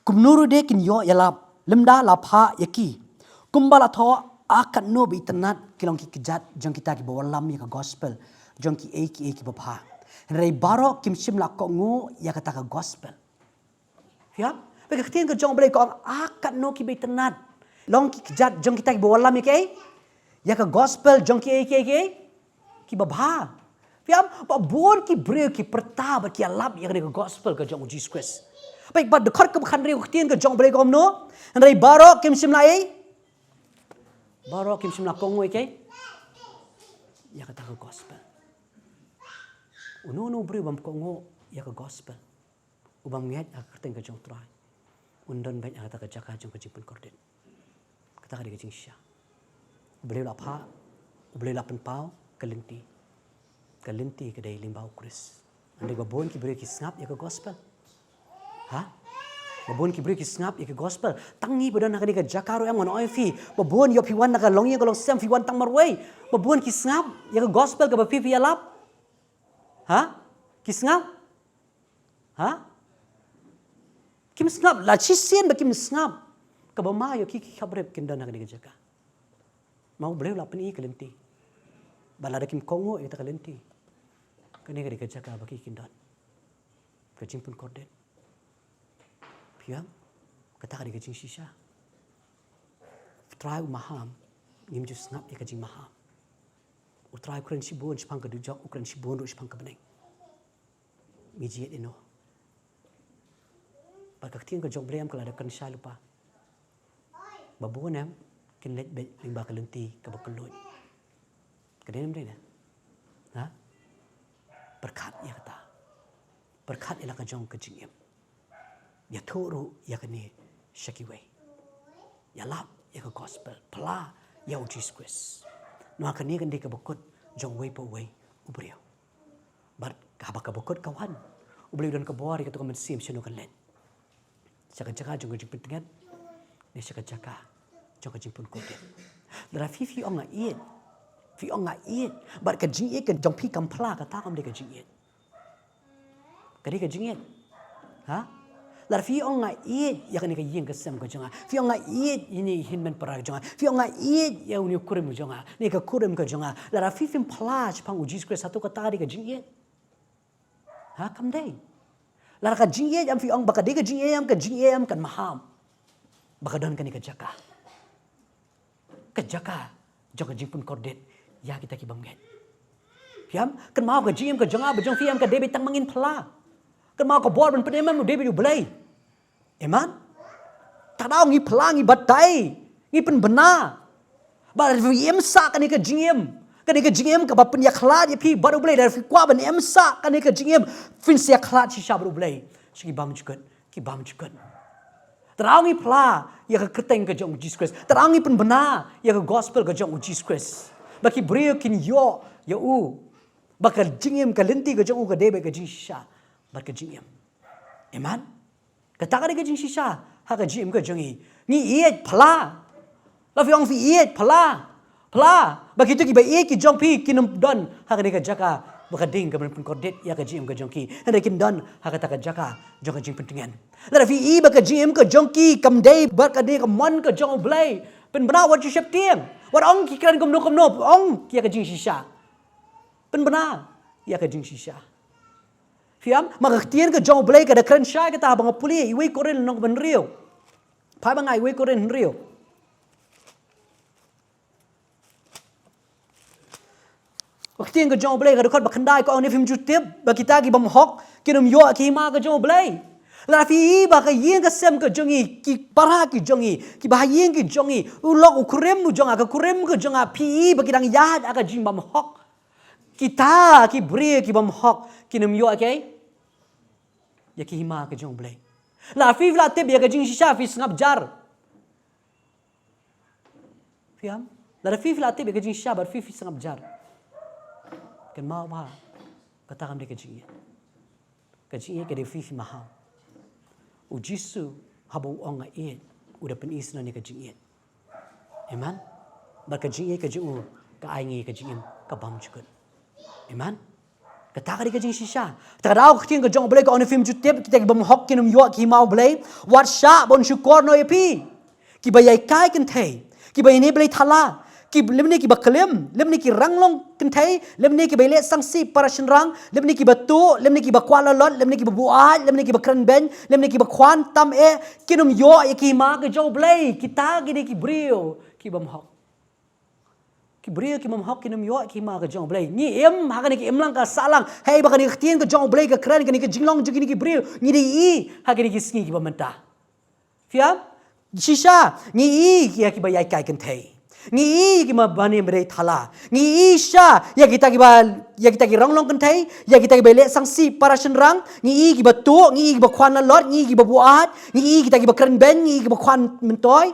Kumno ruh de kin ïoh ïalap lymda la phah ïa ki? Kumba la thoh, ah katno ba itynnad ki long ki kjat jong kita kiba wallam ïa ka gospel jong kiei kiei kiba bha. Hynrei baroh kim shym la kohnguh ïa kata ka gospel. Phi ïam? Ba ka ktien ka jong U Blei ka ong, ah katno kiba itynnad long ki kjat jong kita kiba wallam ïa kiei? Ïa ka gospel jong kiei kiei kiei kiba bha. Phi ïam? Ba bun ki briew ki pyrta bad ki ïalap ïa kane ka gospel ka jong U Jisu Khrist. Ba, ba dkhot kaba khathynriew ka ktien ka jong U Blei ka ong kumno? Hynrei baroh kim shym la ei? Baroh kim shym la kohnguh ïa kiei? Ïa kata ka gospel. Uno uno u briew bym kohnguh ïa ka gospel, u bym ngeit ha ka kyrteng ka jong U Trai, un don beit ha kata ka jaka jong ka jingpynkordit. Kata ka dei ka jingshisha. U Blei u la phah, U Blei u la pynpaw ka lynti. Ka lynti ka dei lyngba U Khrist. Hynrei ba bun ki briew ki sngap ïa ka gospel. Ha? Ba bun ki briew ki sngap ïa ka gospel. Tang ngi ba don ha kane ka jaka ruh em, ngan ong ïa phi, ba bun ïoh phi wan na ka longïing ka longsem, phi wan tang marwei. Ba bun ki sngap ïa ka gospel kaba phi phi ïalap. Ha? Ki sngap? Ha? Kim sngap, la shisien ba kim sngap. Kaba ma ïoh ki, ki khaprip kin don ha kane ka jaka. Ma U Blei u la pyni ka lynti. Ba lada kim kohnguh ïa kata ka lynti, kane ka dei ka jaka ba ki kin don. Ka jingpynkordit. Phi ïam? Kata ka dei ka jingshisha. U Trai u maham, ngim ju sngap ïa ka jingmaham. U Trai u kren shibun shaphang ka dujok, u kren shibun ruh shaphang ka bneng. Ngi jied ïa no? Bad ka ktien ka jong U Blei em ka la da kren shai lypa. Ba bun em kin leit beit lyngba ka lynti kaba kylluid. Ka dei ne ym dei ne? Ha? Pyrkhat ïa kata. Pyrkhat ïa la ka jong ka jingim. Ïathuh ruh ïa kane sha kiwei. Ïalap ïa ka gospel. Pla ïa U Jisu Khrist. Namar kane kan dei kaba kut jong uwei pa uwei u briew. Bad haba kaba kut ka wan, U Blei u don ka bor ïa kato ka mynsiem shano kan leit. Sha ka jaka jong ka jingpyntngen, ne sha ka jaka jong ka jingpynkordit. Lada phi phi ong nga ïeit, phi ong nga ïeit, bad ka jingïeit ka jong phi kam pla, kata kam dei ka jingïeit. Ka dei ka jingïeit. Ha? Lada phi ong nga ïeit ïa kane ka ïing ka sem ka jong nga, phi ong nga ïeit ïa ine i hynmen para ka jong nga, phi ong nga ïeit ïa une u kurim ka jong nga, ne ka kurim ka jong nga, lada phi phim pla shaphang U Jisu Khrist, hato kata ka dei ka jingïeit? Ha, kam dei. Lada ka jingïeit em phi ong ba ka dei ka jingïeit em, ka jingïeit em kan maham ba ka don kane ka jaka. Ka jaka jong ka jingpynkordit ïa kita ki bym ngeit. Phi ïam, kynmaw ka jingim ka jong nga bad jong phi ïam ka dei beit tang ba ngin phla. Kynmaw ka bor ban pynim em u dei beit u Blei. Amen. Tang daw ngi phla, ngi batai, ngi pynbna. Bad lada phi im sah kane ka jingim, kane ka jingim kaba pynïakhlad ïa phi bad u Blei, lada phi kwah ban im sah kane ka jingim, phin sa ïakhlad shisha bad u Blei. Sha ki bymjukut, ki bymjukut. Tang daw ngi phla ïa ka kyrteng ka jong u Jisu Khrist. Tang daw ngi pynbna ïa ka gospel ka jong u Jisu Khrist. Ba ki briew kin ïoh ïa u. Ba ka jingim, ka lynti ka jong u ka dei beit ka jingshisha bad ka jingim. Amen. Kata ka dei ka jingshisha ha ka jingim ka jong ngi. Ngi ïeit, phla. Lada phi ong phi ïeit, phla. Phla. Ba kito kiba ïeit ki jong phi kin ym don ha kane ka jaka ba ka ding kaban pynkordit ïa ka jingim ka jong ki. Hynrei kin don ha kata ka jaka jong ka jingpyntngen. Lada phi i ba ka jingim ka jong ki kam dei bad kane ka mon ka jong u Blei, pynbna, wat shu sheptieng. Wat ong ki kren kumno kumno, ong ïa ka jingshisha. Pynbna ïa ka jingshisha. Phi ïam, ma ka ktien ka jong u Blei ka da kren shai kata, haba nga pule ïa Iwei Korinth lynnong ba hynriew. Phai ma nga Iwei Korinth hynriew. Ka ktien ka jong u Blei ka dkhot ba khyndai ka ong, ne phim ju tip ba kita ki bymhok kin ym ïoh ïa ka hima ka jong u Blei. Lada phi i ba ka ïing ka sem ka jong ngi, ki para ki jong ngi, kiba ha ïing ki jong ngi, u lok u kurim u jong nga, ka kurim ka jong nga, phi i ba ki dang ïaid ha ka jingbymhok, kita ki briew ki bymhok kin ym ïoh ïa ka, ïa ka hima ka jong u Blei. Lada phi, phi la tip ïa ka jingshisha, phi sngap jar. Phi ïam? Lada phi, phi la tip ïa ka jingshisha bad phi, phi sngap jar, kynmaw ba kata kam dei ka jingïeit. Ka jingïeit ka dei phi, phi maham. U Jisu haba u ong nga ïeit, u da pyni sngewbha ïa ka jingïeit. Amen. Bad ka jingïeit ka jong u ka ai ngi ka jingim ka bymjukut. Amen. Kata ka dei ka jingshisha. Te ka daw ka ktien ka jong u Blei ka ong, ne phim ju tip, kita ki bymhok kin ym ïoh ïa ka hima u Blei. Wat shah ban shukor noh ïa phi, kiba ïai kai kynthei, kiba ïa ne blei thala, ki lymne kiba klim, lymne ki ranglong kynthei, lymne kiba ïaleh sangsi para shynrang, lymne kiba tuh, lymne kiba kwah lalot, lymne kiba buaid, lymne kiba kren beiñ, lymne kiba khwan tam eh, kin ym ïoh ïa ka hima ka jong u Blei. Kita ki dei ki briew ki bymhok. Ki briew ki bymhok kin ym ïoh ïa ka hima ka jong u Blei. Ngi im ha kane ka imlang ka sahlang, haba kane ka ktien ka jong u Blei ka kren, kane ka jinglong jong kine ki briew ngi dei i ha kine ki sngi kiba mynta. Phi ïam? Shisha, ngi i ïa kiba ïai kai kynthei. Ngi i ïa kiba mane blei thala. Ngi i shisha ïa kita kiba, ïa kita ki ranglong kynthei, ïa kita kiba ïaleh sangsi para shynrang, ngi i ïa kiba tuh, ngi i ïa kiba khwan lalot, ngi i ïa kiba buaid, ngi i ïa kita kiba kren beiñ, ngi i ïa kiba khwan myntoi.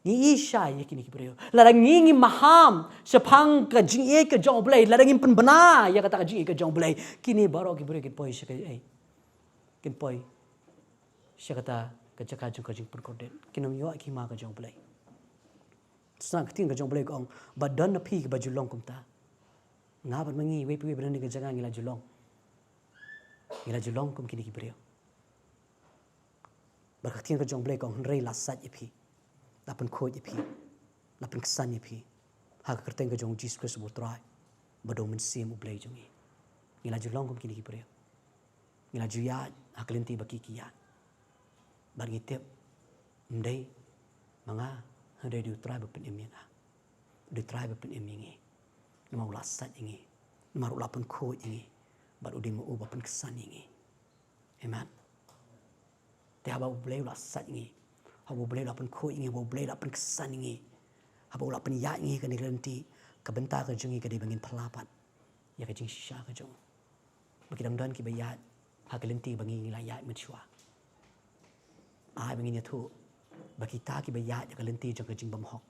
Ngi i shisha ïa kine ki briew. Lada ngi, ngi maham shaphang ka jingïeit ka jong u Blei, lada ngim pynbna ïa kata ka jingïeit ka jong u Blei, kine baroh ki briew kin poi sha ka, eh, kin poi sha kata ka jaka jong ka jingpynkordit, kin ym ïoh ïa ka hima ka jong u Blei. Shisha ka ktien ka jong u Blei ka ong, ba don na phi kiba ju long kumta. Nga bad ma ngi, iwei pa iwei ba don ha kane ka jaka ngi la ju long. Ngi la ju long kum kine ki briew. Bad ka ktien ka jong u Blei ka ong, hynrei la sait ïa phi, la pynkhuid ïa phi, la pynksan ïa phi ha ka kyrteng ka jong u Jisu Khrist uba u Trai bad u Mynsiem u Blei jong ngi. Ngi la ju long kum kine ki briew. Ngi la ju ïaid ha ka lynti ba ki, ki ïaid. Bad ngi tip, ym dei ma nga, hynrei dei u Trai ba pynim ïa nga. Dei u Trai ba pynim ïa ngi. Namar u la sait ïa ngi, namar u la pynkhuid ïa ngi, bad u dei ma u ba pynksan ïa ngi. Amen. Te haba u Blei u la sait ïa ngi, haba u Blei u la pynkhuid ïa ngi, haba u Blei u la pynksan ïa ngi, haba u la pynïaid ïa ngi ha kane ka lynti, ka bynta ka jong ngi ka dei ba ngin pynlait pat ïa ka jingshisha ka jong u. Ba ki dang don kiba ïaid ha ka lynti ba ngi, ngi la ïaid mynshuwa. Ai ba ngin ïathuh ba kita kiba ïaid ha ka lynti jong ka jingbymhok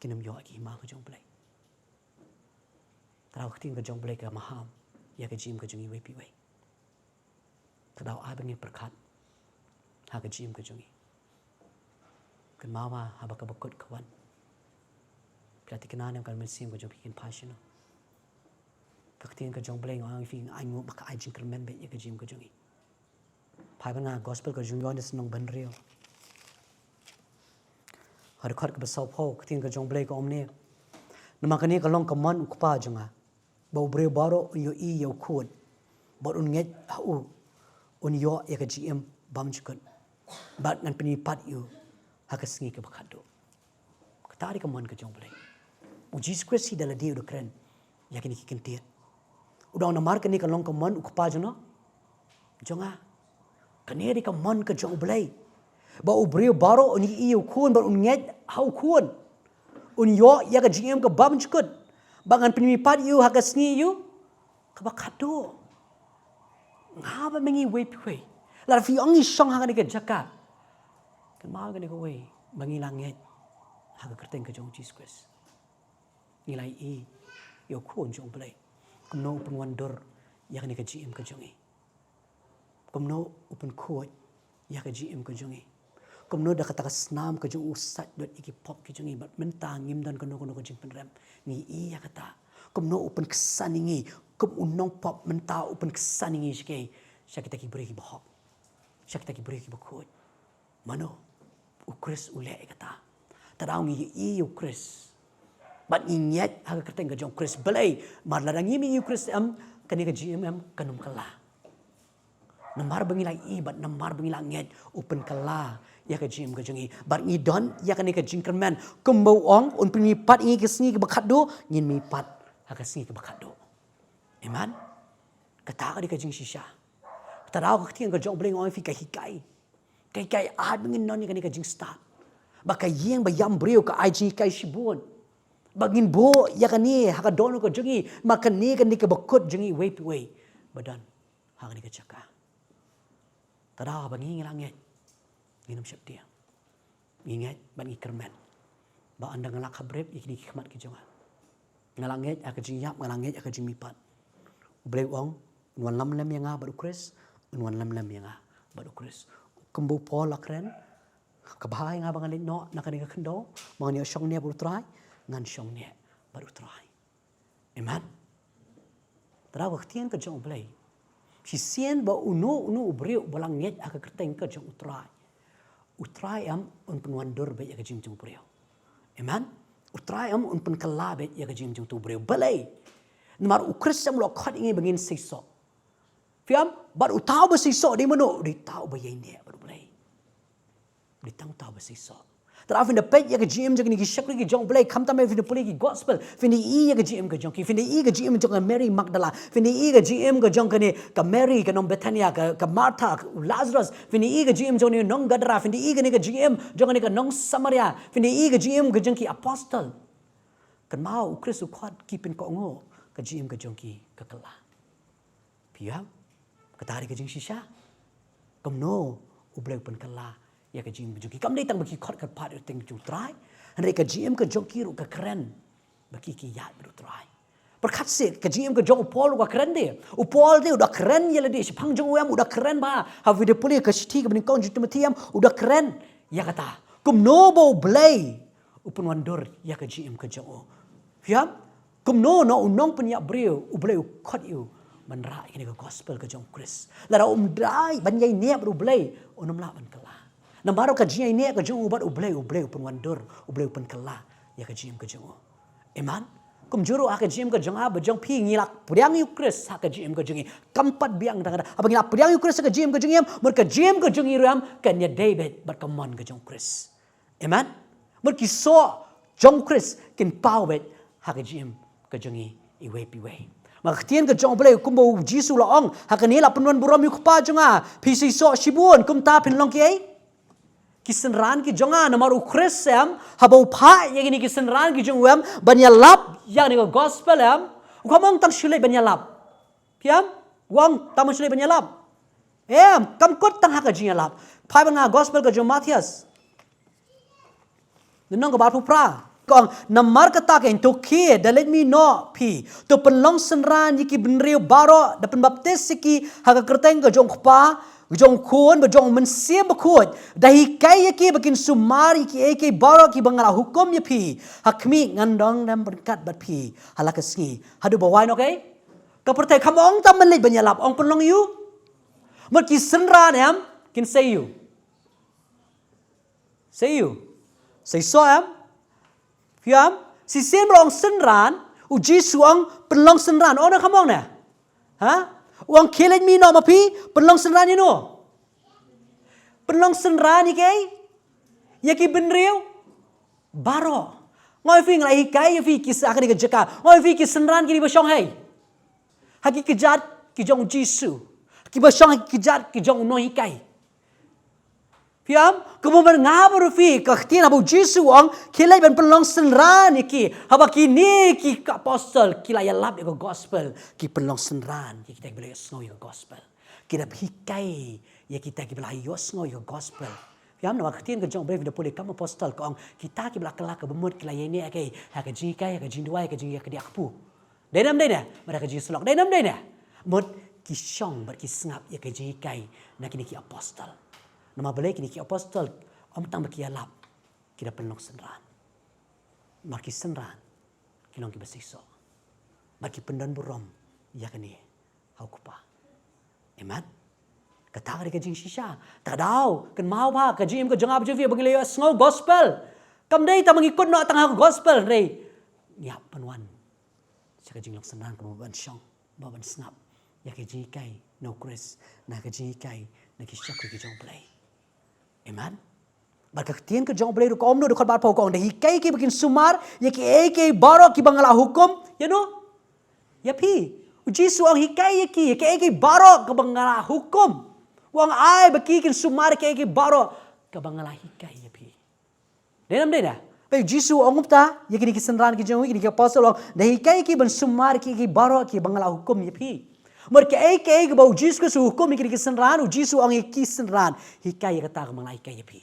kin ym ïoh ïa ka hima ka jong u Blei. Te ka ktien ka jong u Blei ka maham ïa ka jingim ka jong ngi iwei pa iwei. Te ka daw ai ba ngin pyrkhat ha ka jingim ka jong ngi. Kynmaw ba haba ka bakut ka wan, phi la thikna ne em, ka mynsiem ka jong phi kin phai shano? Ka ktien ka jong u Blei nga ong ïa phi, nga ainguh ba ka ai jingkyrmen beit ïa ka jingim ka jong ngi. Phai bad nga Gospel ka jong u Ïoannis lynnong ba hynriew, ha ka dkhot kaba sawphew, ka ktien ka jong u Blei ka ong kumne: Namar kane ka long ka mon u Kpa jong nga, ba u briew baroh un ïohi ïa u Khun, bad un ngeit ha u, un ïoh ïa ka jingim bymjukut, bad ngan pyni pat ïa u ha ka sngi kaba khatduh. Kata ka dei ka mon ka jong u Blei. U Jisu Khrist hi da lade u da kren ïa kine ki kyntien. U dang namar kane ka long ka mon u Kpa jong no, jong nga. Kane dei ka mon ka jong U Blei, ba u briew baroh un ïohi ïa u Khun bad un ngeit ha u Khun, un ïoh ïa ka jingim ka bymjukut. Ba ngan pynmihpat ïa u ha ka sngi ïa u kaba khatduh. Nga bad ma ngi iwei pa iwei, lada phi ong ngi shong ha kane ka jaka, kynmaw kane kawei, ba ngi la ngeit ha ka kyrteng ka jong U Jisu Khrist. Ngi la ïohi ïa u Khun jong U Blei, kumno u pynwandur ïa kane ka jingim ka jong ngi, kumno u pynkhuid ïa ka jingim ka jong ngi, kumno da kata ka snam ka jong u u sait lut ïa ki pop ki jong ngi. Bad mynta ngim don kano kano ka jingpynrem, ngi ïohi ïa kata, kumno u pynksan ïa ngi kum u nongpop, mynta u pynksan ïa ngi sha ki, sha kita ki briew kiba hok, sha kita ki briew kiba khuid. Mano? U Khrist u leh ïa kata. Tang da ngi ïohi ïa u Khrist bad ngi ngeit ha ka kyrteng ka jong u Khrist. Balei? Namar lada ngim ïohi ïa u Khrist em, kane ka jingim em kan ym kylla. Namar ba ngi la ïohi bad namar ba ngi la ngeit, u pynkylla ïa ka jingim ka jong ngi. Bad ngi don ïa kane ka jingkyrmen, kumba u ong un pynmihpat ïa ngi ha ka sngi kaba khatduh, ngin mihpat ha ka sngi kaba khatduh. Amen. Kata ka dei ka jingshisha. Tang da ka ktien ka jong U Blei, nga ong ïa phi, ka hikai, ka hikai ai ba ngin don ïa kane ka jingstad. Ba ka ïing ba ïam briew ka ai jinghikai shibun, ba ngin buh ïa kane ha ka dohnud ka jong ngi. Ma kane, kane kaba kut jong ngi iwei pa iwei ba don ha kane ka jaka. Tang da ba ngi, ngi la ngeit, ngin ym sheptieng. Ngi ngeit bad ngi kyrmen ba ynda nga la khabrip ïa kine ki khmat ki jong nga, nga la ngeit ha ka jingïap, nga la ngeit ha ka jingmihpat, U Blei u ong un wan lamlem ïa nga bad u Khrist, un wan lamlem ïa nga bad u Khrist. Kumba u Paul u la kren, ka bha ïa nga ba ngan leit noh na kane ka khyndew, ba ngan ïoh shong ne bad u Trai, ngan shong ne bad u Trai. Amen. Tang da ka ktien ka jong U Blei, shisien ba uno uno u briew ba la ngeit ha ka kyrteng ka jong u Trai, u Trai em un pynwandur beit ïa ka jingim jong u briew. Amen. U Trai em un pynkylla beit ïa ka jingim jong u briew. Balei? Namar u Khrist em u la khot ïa ngi ba ngin seisoh. Phi ïam? Bad uta uba seisoh dei mano? Dei uta uba ïaineh bad U Blei. Dei tang uta uba seisoh. Tang da phin da peit ïa ka jingim jong kine ki shakri ki jong U Blei, khamtam ïa phin da pule ki gospel, phin da ïohi ïa ka jingim ka jong ki, phin da ïohi ka jingim jong ka Mary Magdala, phin da ïohi ka jingim ka jong kane ka Mary ka nong Bethania, ka, ka Martha, u Lazarus, phin da ïohi ka jingim jong kane nong Gadara, phin da ïohi kane ka jingim jong kane ka nong Samaria, phin da ïohi ka jingim ka jong ki apostol. Kynmaw, u Khrist u khot ki pynkohnguh, ka jingim ka jong ki ka kylla. Phi ïam? Kata dei ka jingshisha. Kumno U Blei u pynkylla ïa ka jingim ka jong ki. Kam dei tang ba ki khot kyrpad ïa ka kyrteng jong u Trai, hynrei ka jingim ka jong ki ruh ka kren ba ki, ki ïaid bad u Trai. Pyrkhat seh, ka jingim ka jong u Paul ruh ka kren de. U Paul de u da kren ïa lade shaphang jong u em, u da kren bha. Haba phi da pule ka shithi kaba nyngkong jong u Timothi em, u da kren ïa kata, kumno ba U Blei u pynwandur ïa ka jingim ka jong u. Phi ïam? Kumno, no, u nongpynïap briew, U Blei u khot ïa u ban rah ïa kane ka gospel ka jong u Khrist. Lada um dei ban ïaineh bad U Blei, un ym lah ban kylla. Namar ka jingïaineh ka jong u bad U Blei, U Blei u pynwandur, U Blei u pynkylla ïa ka jingim ka jong u. Amen. Kumjuh ruh ha ka jingim ka jong nga bad jong phi, ngi la pdiang ïa u Khrist ha ka jingim ka jong ngi. Kam pat biang tang kata. Haba ngi la pdiang ïa u Khrist ha ka jingim ka jong ngi em, mut ka jingim ka jong ngi ruh em kan ïadei beit bad ka mon ka jong u Khrist. Amen. Mut ki soh jong u Khrist kin paw beit ha ka jingim ka jong ngi iwei pa iwei. Ma ka ktien ka jong U Blei, kumba u Jisu u la ong, ha kane la pynwan burom ïa u Kpa jong nga. Phi seisoh shibun, kumta phin long kiei? Ki synran ki jong nga. Namar u Khrist em, haba u phah ïa kine ki synran ki jong u em ban ïalap ïa kane ka gospel em, u kam ong tang shu leit ban ïalap. Phi ïam? U ong tang ban shu leit ban ïalap? Em, kam kut tang ha ka jingïalap. Phai bad nga gospel ka jong u Mathaios, lynnong kaba arphew phra. Ka ong, namar kata keiñ to khie, da leit mih noh phi, to pynlong synran ïa ki bynriew baroh, da pynbaptis ïa ki ha ka kyrteng ka jong u Kpa, jong u Khun, bad jong u Mynsiem Bakhuid, da hikai ïa ki ba kin sumar ïa kiei kiei baroh kiba nga la hukum ïa phi. Ha khmih, ngan don lem ryngkat bad phi ha la ka sngi haduh ba wai noh, okay? Ka pyrthei kam ong tang ban leit ban ïalap, ong pynlong ïa u. Mut ki synran em kin sei ïa u. Sei ïa u. Seisoh em? Phi ïam? Shisien ba la ong synran, u Jisu u ong pynlong synran. Ong ne kam ong ne? Ha? U ong khie leit mih noh ma phi, pynlong synran ïano? Pynlong synran ïa kiei? Ïa ki bynriew baroh. Nga ong ïa phi, nga la hikai ïa phi ki sa, ha kane ka jaka, nga ong ïa phi ki synran kine ba shong hei. Ha ki kjat ki jong u Jisu. Kiba shong ha ki kjat ki jong u nonghikai. Phi ïam, kumba nga bad phi, ka ktien haba u Jisu u ong, khie leit ban pynlong synran ïa ki. Haba kine ki apostol, ki la ïalap ïa ka gospel, ki pynlong synran ïa kita kiba la ïohsngew ïa ka gospel. Ki da hikai ïa kita kiba la ïohsngew ïa ka gospel. Phi ïam, namar ka ktien ka jong u Blei, phi da pule Kam Apostol ka ong, kita kiba la kylla ka bamut ki la ïaineh ïa ki, ha ka jinghikai, ha ka jingduwai, ha ka jingïakdiah kpu. Dei ne ym dei ne? Bad ha ka jingsylok. Dei ne ym dei ne? Mut ki shong bad ki sngap ïa ka jinghikai na kine ki apostol. Namar balei kine ki apostol, ym tang ba ki ïalap, ki da pynlong synran. Namar ki synran, ki long kiba seisoh. Bad ki pyndonburom ïa kane ha u Kpa. Amen. Kata ka dei ka jingshisha. Te daw, kynmaw ba ka jingim ka jong nga bad jong phi, ba ngi la ïohsngew gospel, kam dei tang ba ngi kut noh tang ha ka gospel, hynrei ngi hap ban wan sha ka jinglong synran, kaba ban shong, ba ban sngap ïa ka jinghikai na u Khrist, na ka jinghikai na ki shakri ki jong u Blei. Amen. Bad ka ktien ka jong u Blei ruh ka ong noh, dkhot ba arphew ka ong, da hikai ïa ki ba kin sumar ïa kiei kiei baroh kiba nga la hukum. Ïa no? Ïa phi. U Jisu u ong, hikai ïa ki ïa kiei kiei baroh kaba nga la hukum. U ong, ai ba ki kin sumar ïa kiei kiei baroh kaba nga la hikai ïa phi. Dei ne ym dei ne? Ba u Jisu u ong kumta ïa kine ki synran ki jong u, kine ki apostol, u ong, da hikai ïa ki ban sumar ïa kiei kiei baroh kiba nga la hukum ïa phi. Namar kaei kaei kaba u Jisu Khrist u hukum ïa kine ki synran, u Jisu u ong ïa ki synran, hikai ïa kata kaba nga la hikai ïa phi.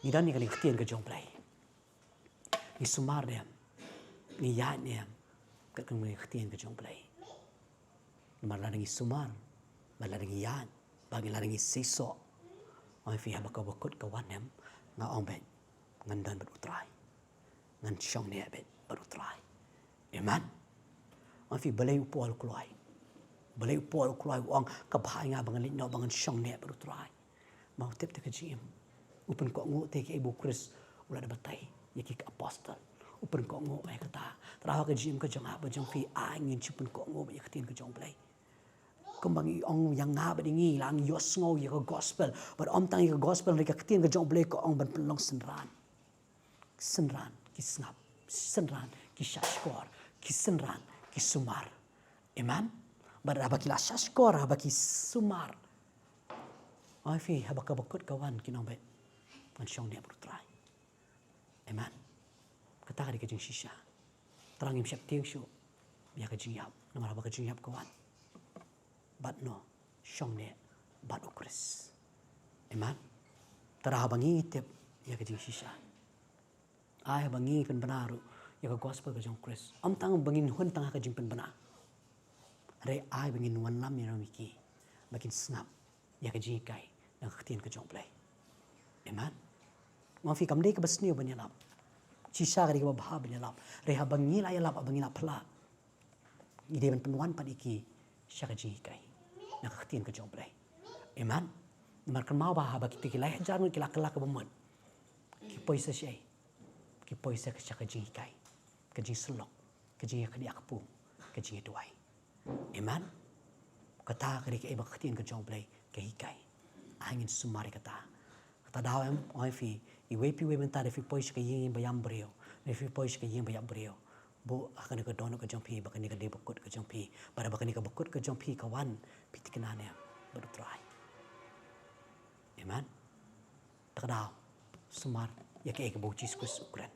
Ngi don ïa kane ka ktien ka jong u Blei. Ngi sumar ne em? Ngi ïaid ne em katkum kane ka ktien ka jong u Blei? Namar lada ngi sumar, bad lada ngi ïaid, bad ngi, lada ngi seisoh, ong ïa phi, haba kaba kut ka wan ne em, nga ong beit, ngan don bad u Trai. Ngan shong ne em beit bad u Trai. Amen. Ong ïa phi, balei u Paul u kloi? Balei u Paul u kloi, u ong, ka bha ïa nga ba ngan leit noh, ba ngan shong ne em bad u Trai? Ma u tip te ka jingim. U pynkohnguh te kaei ba u Khrist u la da batai ïa ki apostol. U pynkohnguh ïa kata. Te ha ka jingim ka jong nga bad jong phi, ai ngin shu pynkohnguh ïa ka ktien ka jong u Blei. Kumba ngi ong ïa nga bad ïa ngi, la ngi ïohsngew ïa ka gospel. Bad ym tang ïa ka gospel, hynrei ka ktien ka jong u Blei ka ong ban pynlong synran. Synran ki sngap, synran ki shahshkor, ki synran ki sumar. Amen. Bad haba ki la shahshkor, haba ki sumar, ong ïa phi, haba kaba kut ka wan, kin ong beit, ngan shong ne em bad u Trai. Amen. Kata ka dei ka jingshisha. Te ngim sheptieng shuh ïa ka jingïap, namar haba ka jingïap ka wan, bad no, shong ne em bad u Khrist. Amen. Te haba ngi tip ïa ka jingshisha, ai haba ngi pynbna ruh ïa ka gospel ka jong u Khrist, ym tang ba ngin hun tang ha ka jingpynbna, hynrei ai ba ngin wanlam ïa ki ba kin sngap ïa ka jinghikai na ka ktien ka jong u Blei. Amen. Ong ïa phi, kam dei kaba sniew ban ïalap. Shisha ka dei kaba bha ban ïalap. Hynrei haba ngi la ïalap, haba ngi la phla, ngi dei ban pynwan pat ïa ki sha ka jinghikai na ka ktien ka jong u Blei. Amen. Namar kynmaw ba haba kita ki lai hajar ngut ki la kylla ka bamut, ki poi sa shaei? Ki poi sa sha ka jinghikai, ka jingsyllok, ka jingïakdiah kpu, ka jingïaduwai. Amen. Kata ka dei kaei ba ka ktien ka jong u Blei ka hikai. Ai ngin sumar ïa kata. Kata daw em, ong ïa phi, iwei pa iwei mynta da phi poi sha ka ïing ba ïam briew, da phi poi sha ka ïing ba ïap briew, buh ha kane ka dohnud ka jong phi ba kane ka dei bakut ka jong phi. Bad haba kane ka bakut ka jong phi ka wan, phi thikna ne em bad u Trai? Amen. Te ka daw, sumar ïa kaei kaba u Jisu Khrist u kren,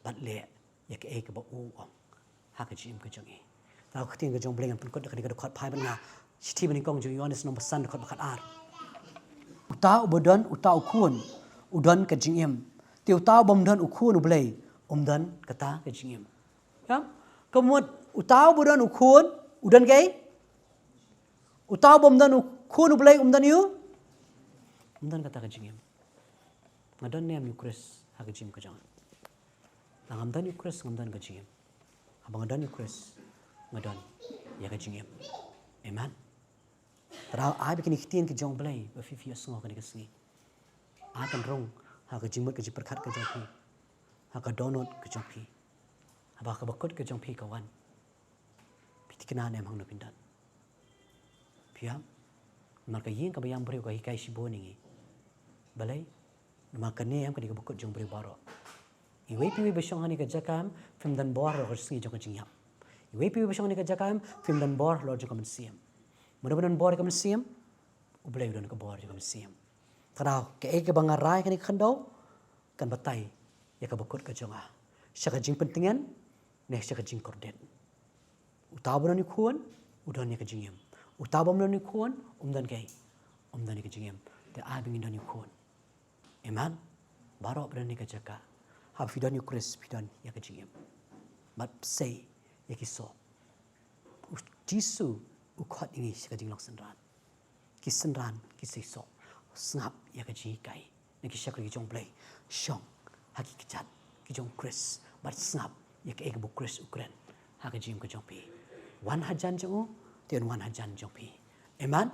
bad leh ïa kaei kaba u ong ha ka jingim ka jong ngi. Te ka ktien ka jong u Blei ngan pynkut da kane ka dkhot, phai bad nga, shithi banyngkong jong u Ïoannis lynnong ba san, dkhot ba khatar. Uta uba don uta u Khun u don ka jingim. Te uta u bym don u Khun u Blei um don kata ka jingim. Ïa? Ka mut uta uba don u Khun u don kaei? Uta u bym don u Khun u Blei um don ïa u, um don kata ka jingim. Nga don ne em ïa u Khrist ha ka jingim ka jong nga? Lada ngam don ïa u Khrist, ngam don ka jingim. Haba nga don ïa u Khrist, nga don ïa ka jingim. Amen. Te daw ai ba kine ki ktien ki jong u Blei ba phi, phi ïohsngew kane ka sngi, ai kan rung ha ka jingmut ka jingpyrkhat ka jong phi, ha ka dohnud ka jong phi. Haba ka bakut ka jong phi ka wan, phi thikna ne em hangno phin don? Phi ïam? Namar ka ïing kaba ïam briew ka hikai shibun ïa ngi. Balei? Namar kane em ka dei ka bakut jong briew baroh. Iwei pa iwei ba shong ha kane ka jaka em, phim don bor ha ka sngi jong ka jingïap. Wei pa wei ba shong ha kane ka jaka em, phim don bor halor jong ka mynsiem. Mano ba don bor ïa ka mynsiem, U Blei u don ka bor jong ka mynsiem. Te daw, kaei kaba nga rai ha kane ka khyndew, kan batai ïa ka bakut ka jong nga sha ka jingpyntngen ne sha ka jingkordit. Uta uba don ïakhun, u don ïa ka jingim. Uta uba ym don ïakhun, um don kaei, um don ïa ka jingim. Te ai ba ngin don ïakhun. Amen. Baroh ba don ha kane ka jaka, haba phi don ïa U Khrist phi don ïa ka jingim. Bad phi sei ïa ki soh. U Jisu u khot ïa ngi sha ka jinglong synran. Ki synran ki seisoh, sngap ïa ka jinghikai na ki shakri ki jong U Blei. Shong ha ki kjat ki jong U Khrist bad sngap ïa kaei kaba U Khrist u kren ha ka jingim ka jong phi. Wan hajan jong u, te un wan hajan jong phi. Amen.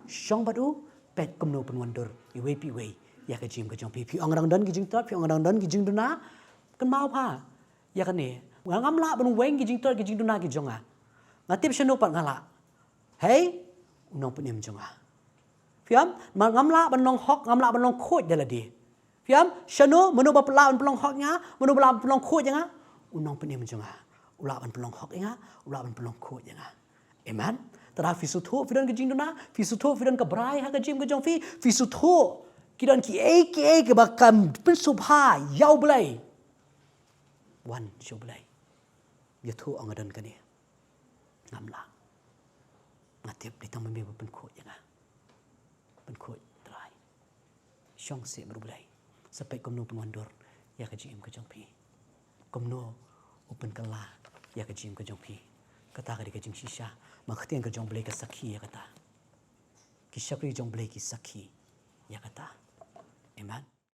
Shong bad u, peit kumno u pynwandur iwei pa iwei ïa ka jingim ka jong phi. Phi ong nga dang don ki jingtot, phi ong nga dang don ki jingduna. Kynmaw bha ïa kane. Nga ngam lah ban weng ki jingtot ki jingduna ki jong nga. Nga tip shano pat nga lah. Hei, u nongpynim jong nga. Phi ong, ma ngam lah ban long hok, ngam lah ban long khuid da lade. Phi ong, shano, mano ba lah ban pynlong hok ïa nga, mano ba lah ban pynlong khuid ïa nga. U nongpynim jong nga u lah ban pynlong hok ïa nga, u lah ban pynlong khuid ïa nga. Amen. Te daw phi sngewthuh phi don ka jingduna, phi sngewthuh phi don ka brai ha ka jingim ka jong phi, phi sngewthuh ki don kiei kiei kiba kan pynsngewbha ïa U Blei. Wan sha U Blei. Ïathuh, ong nga don kane. Ngam lah. Nga tip dei tang ma me ba pynkhuid ïa nga. Pynkhuid Trai. Shong seh bad U Blei. Sa peit kumno u pynwandur ïa ka jingim ka jong phi. Kumno u pynkylla ïa ka jingim ka jong phi. Kata ka dei ka jingshisha. Ma ka ktien ka jong U Blei ka sakhi ïa kata. Ki shakri jong U Blei ki sakhi ïa kata. Amen.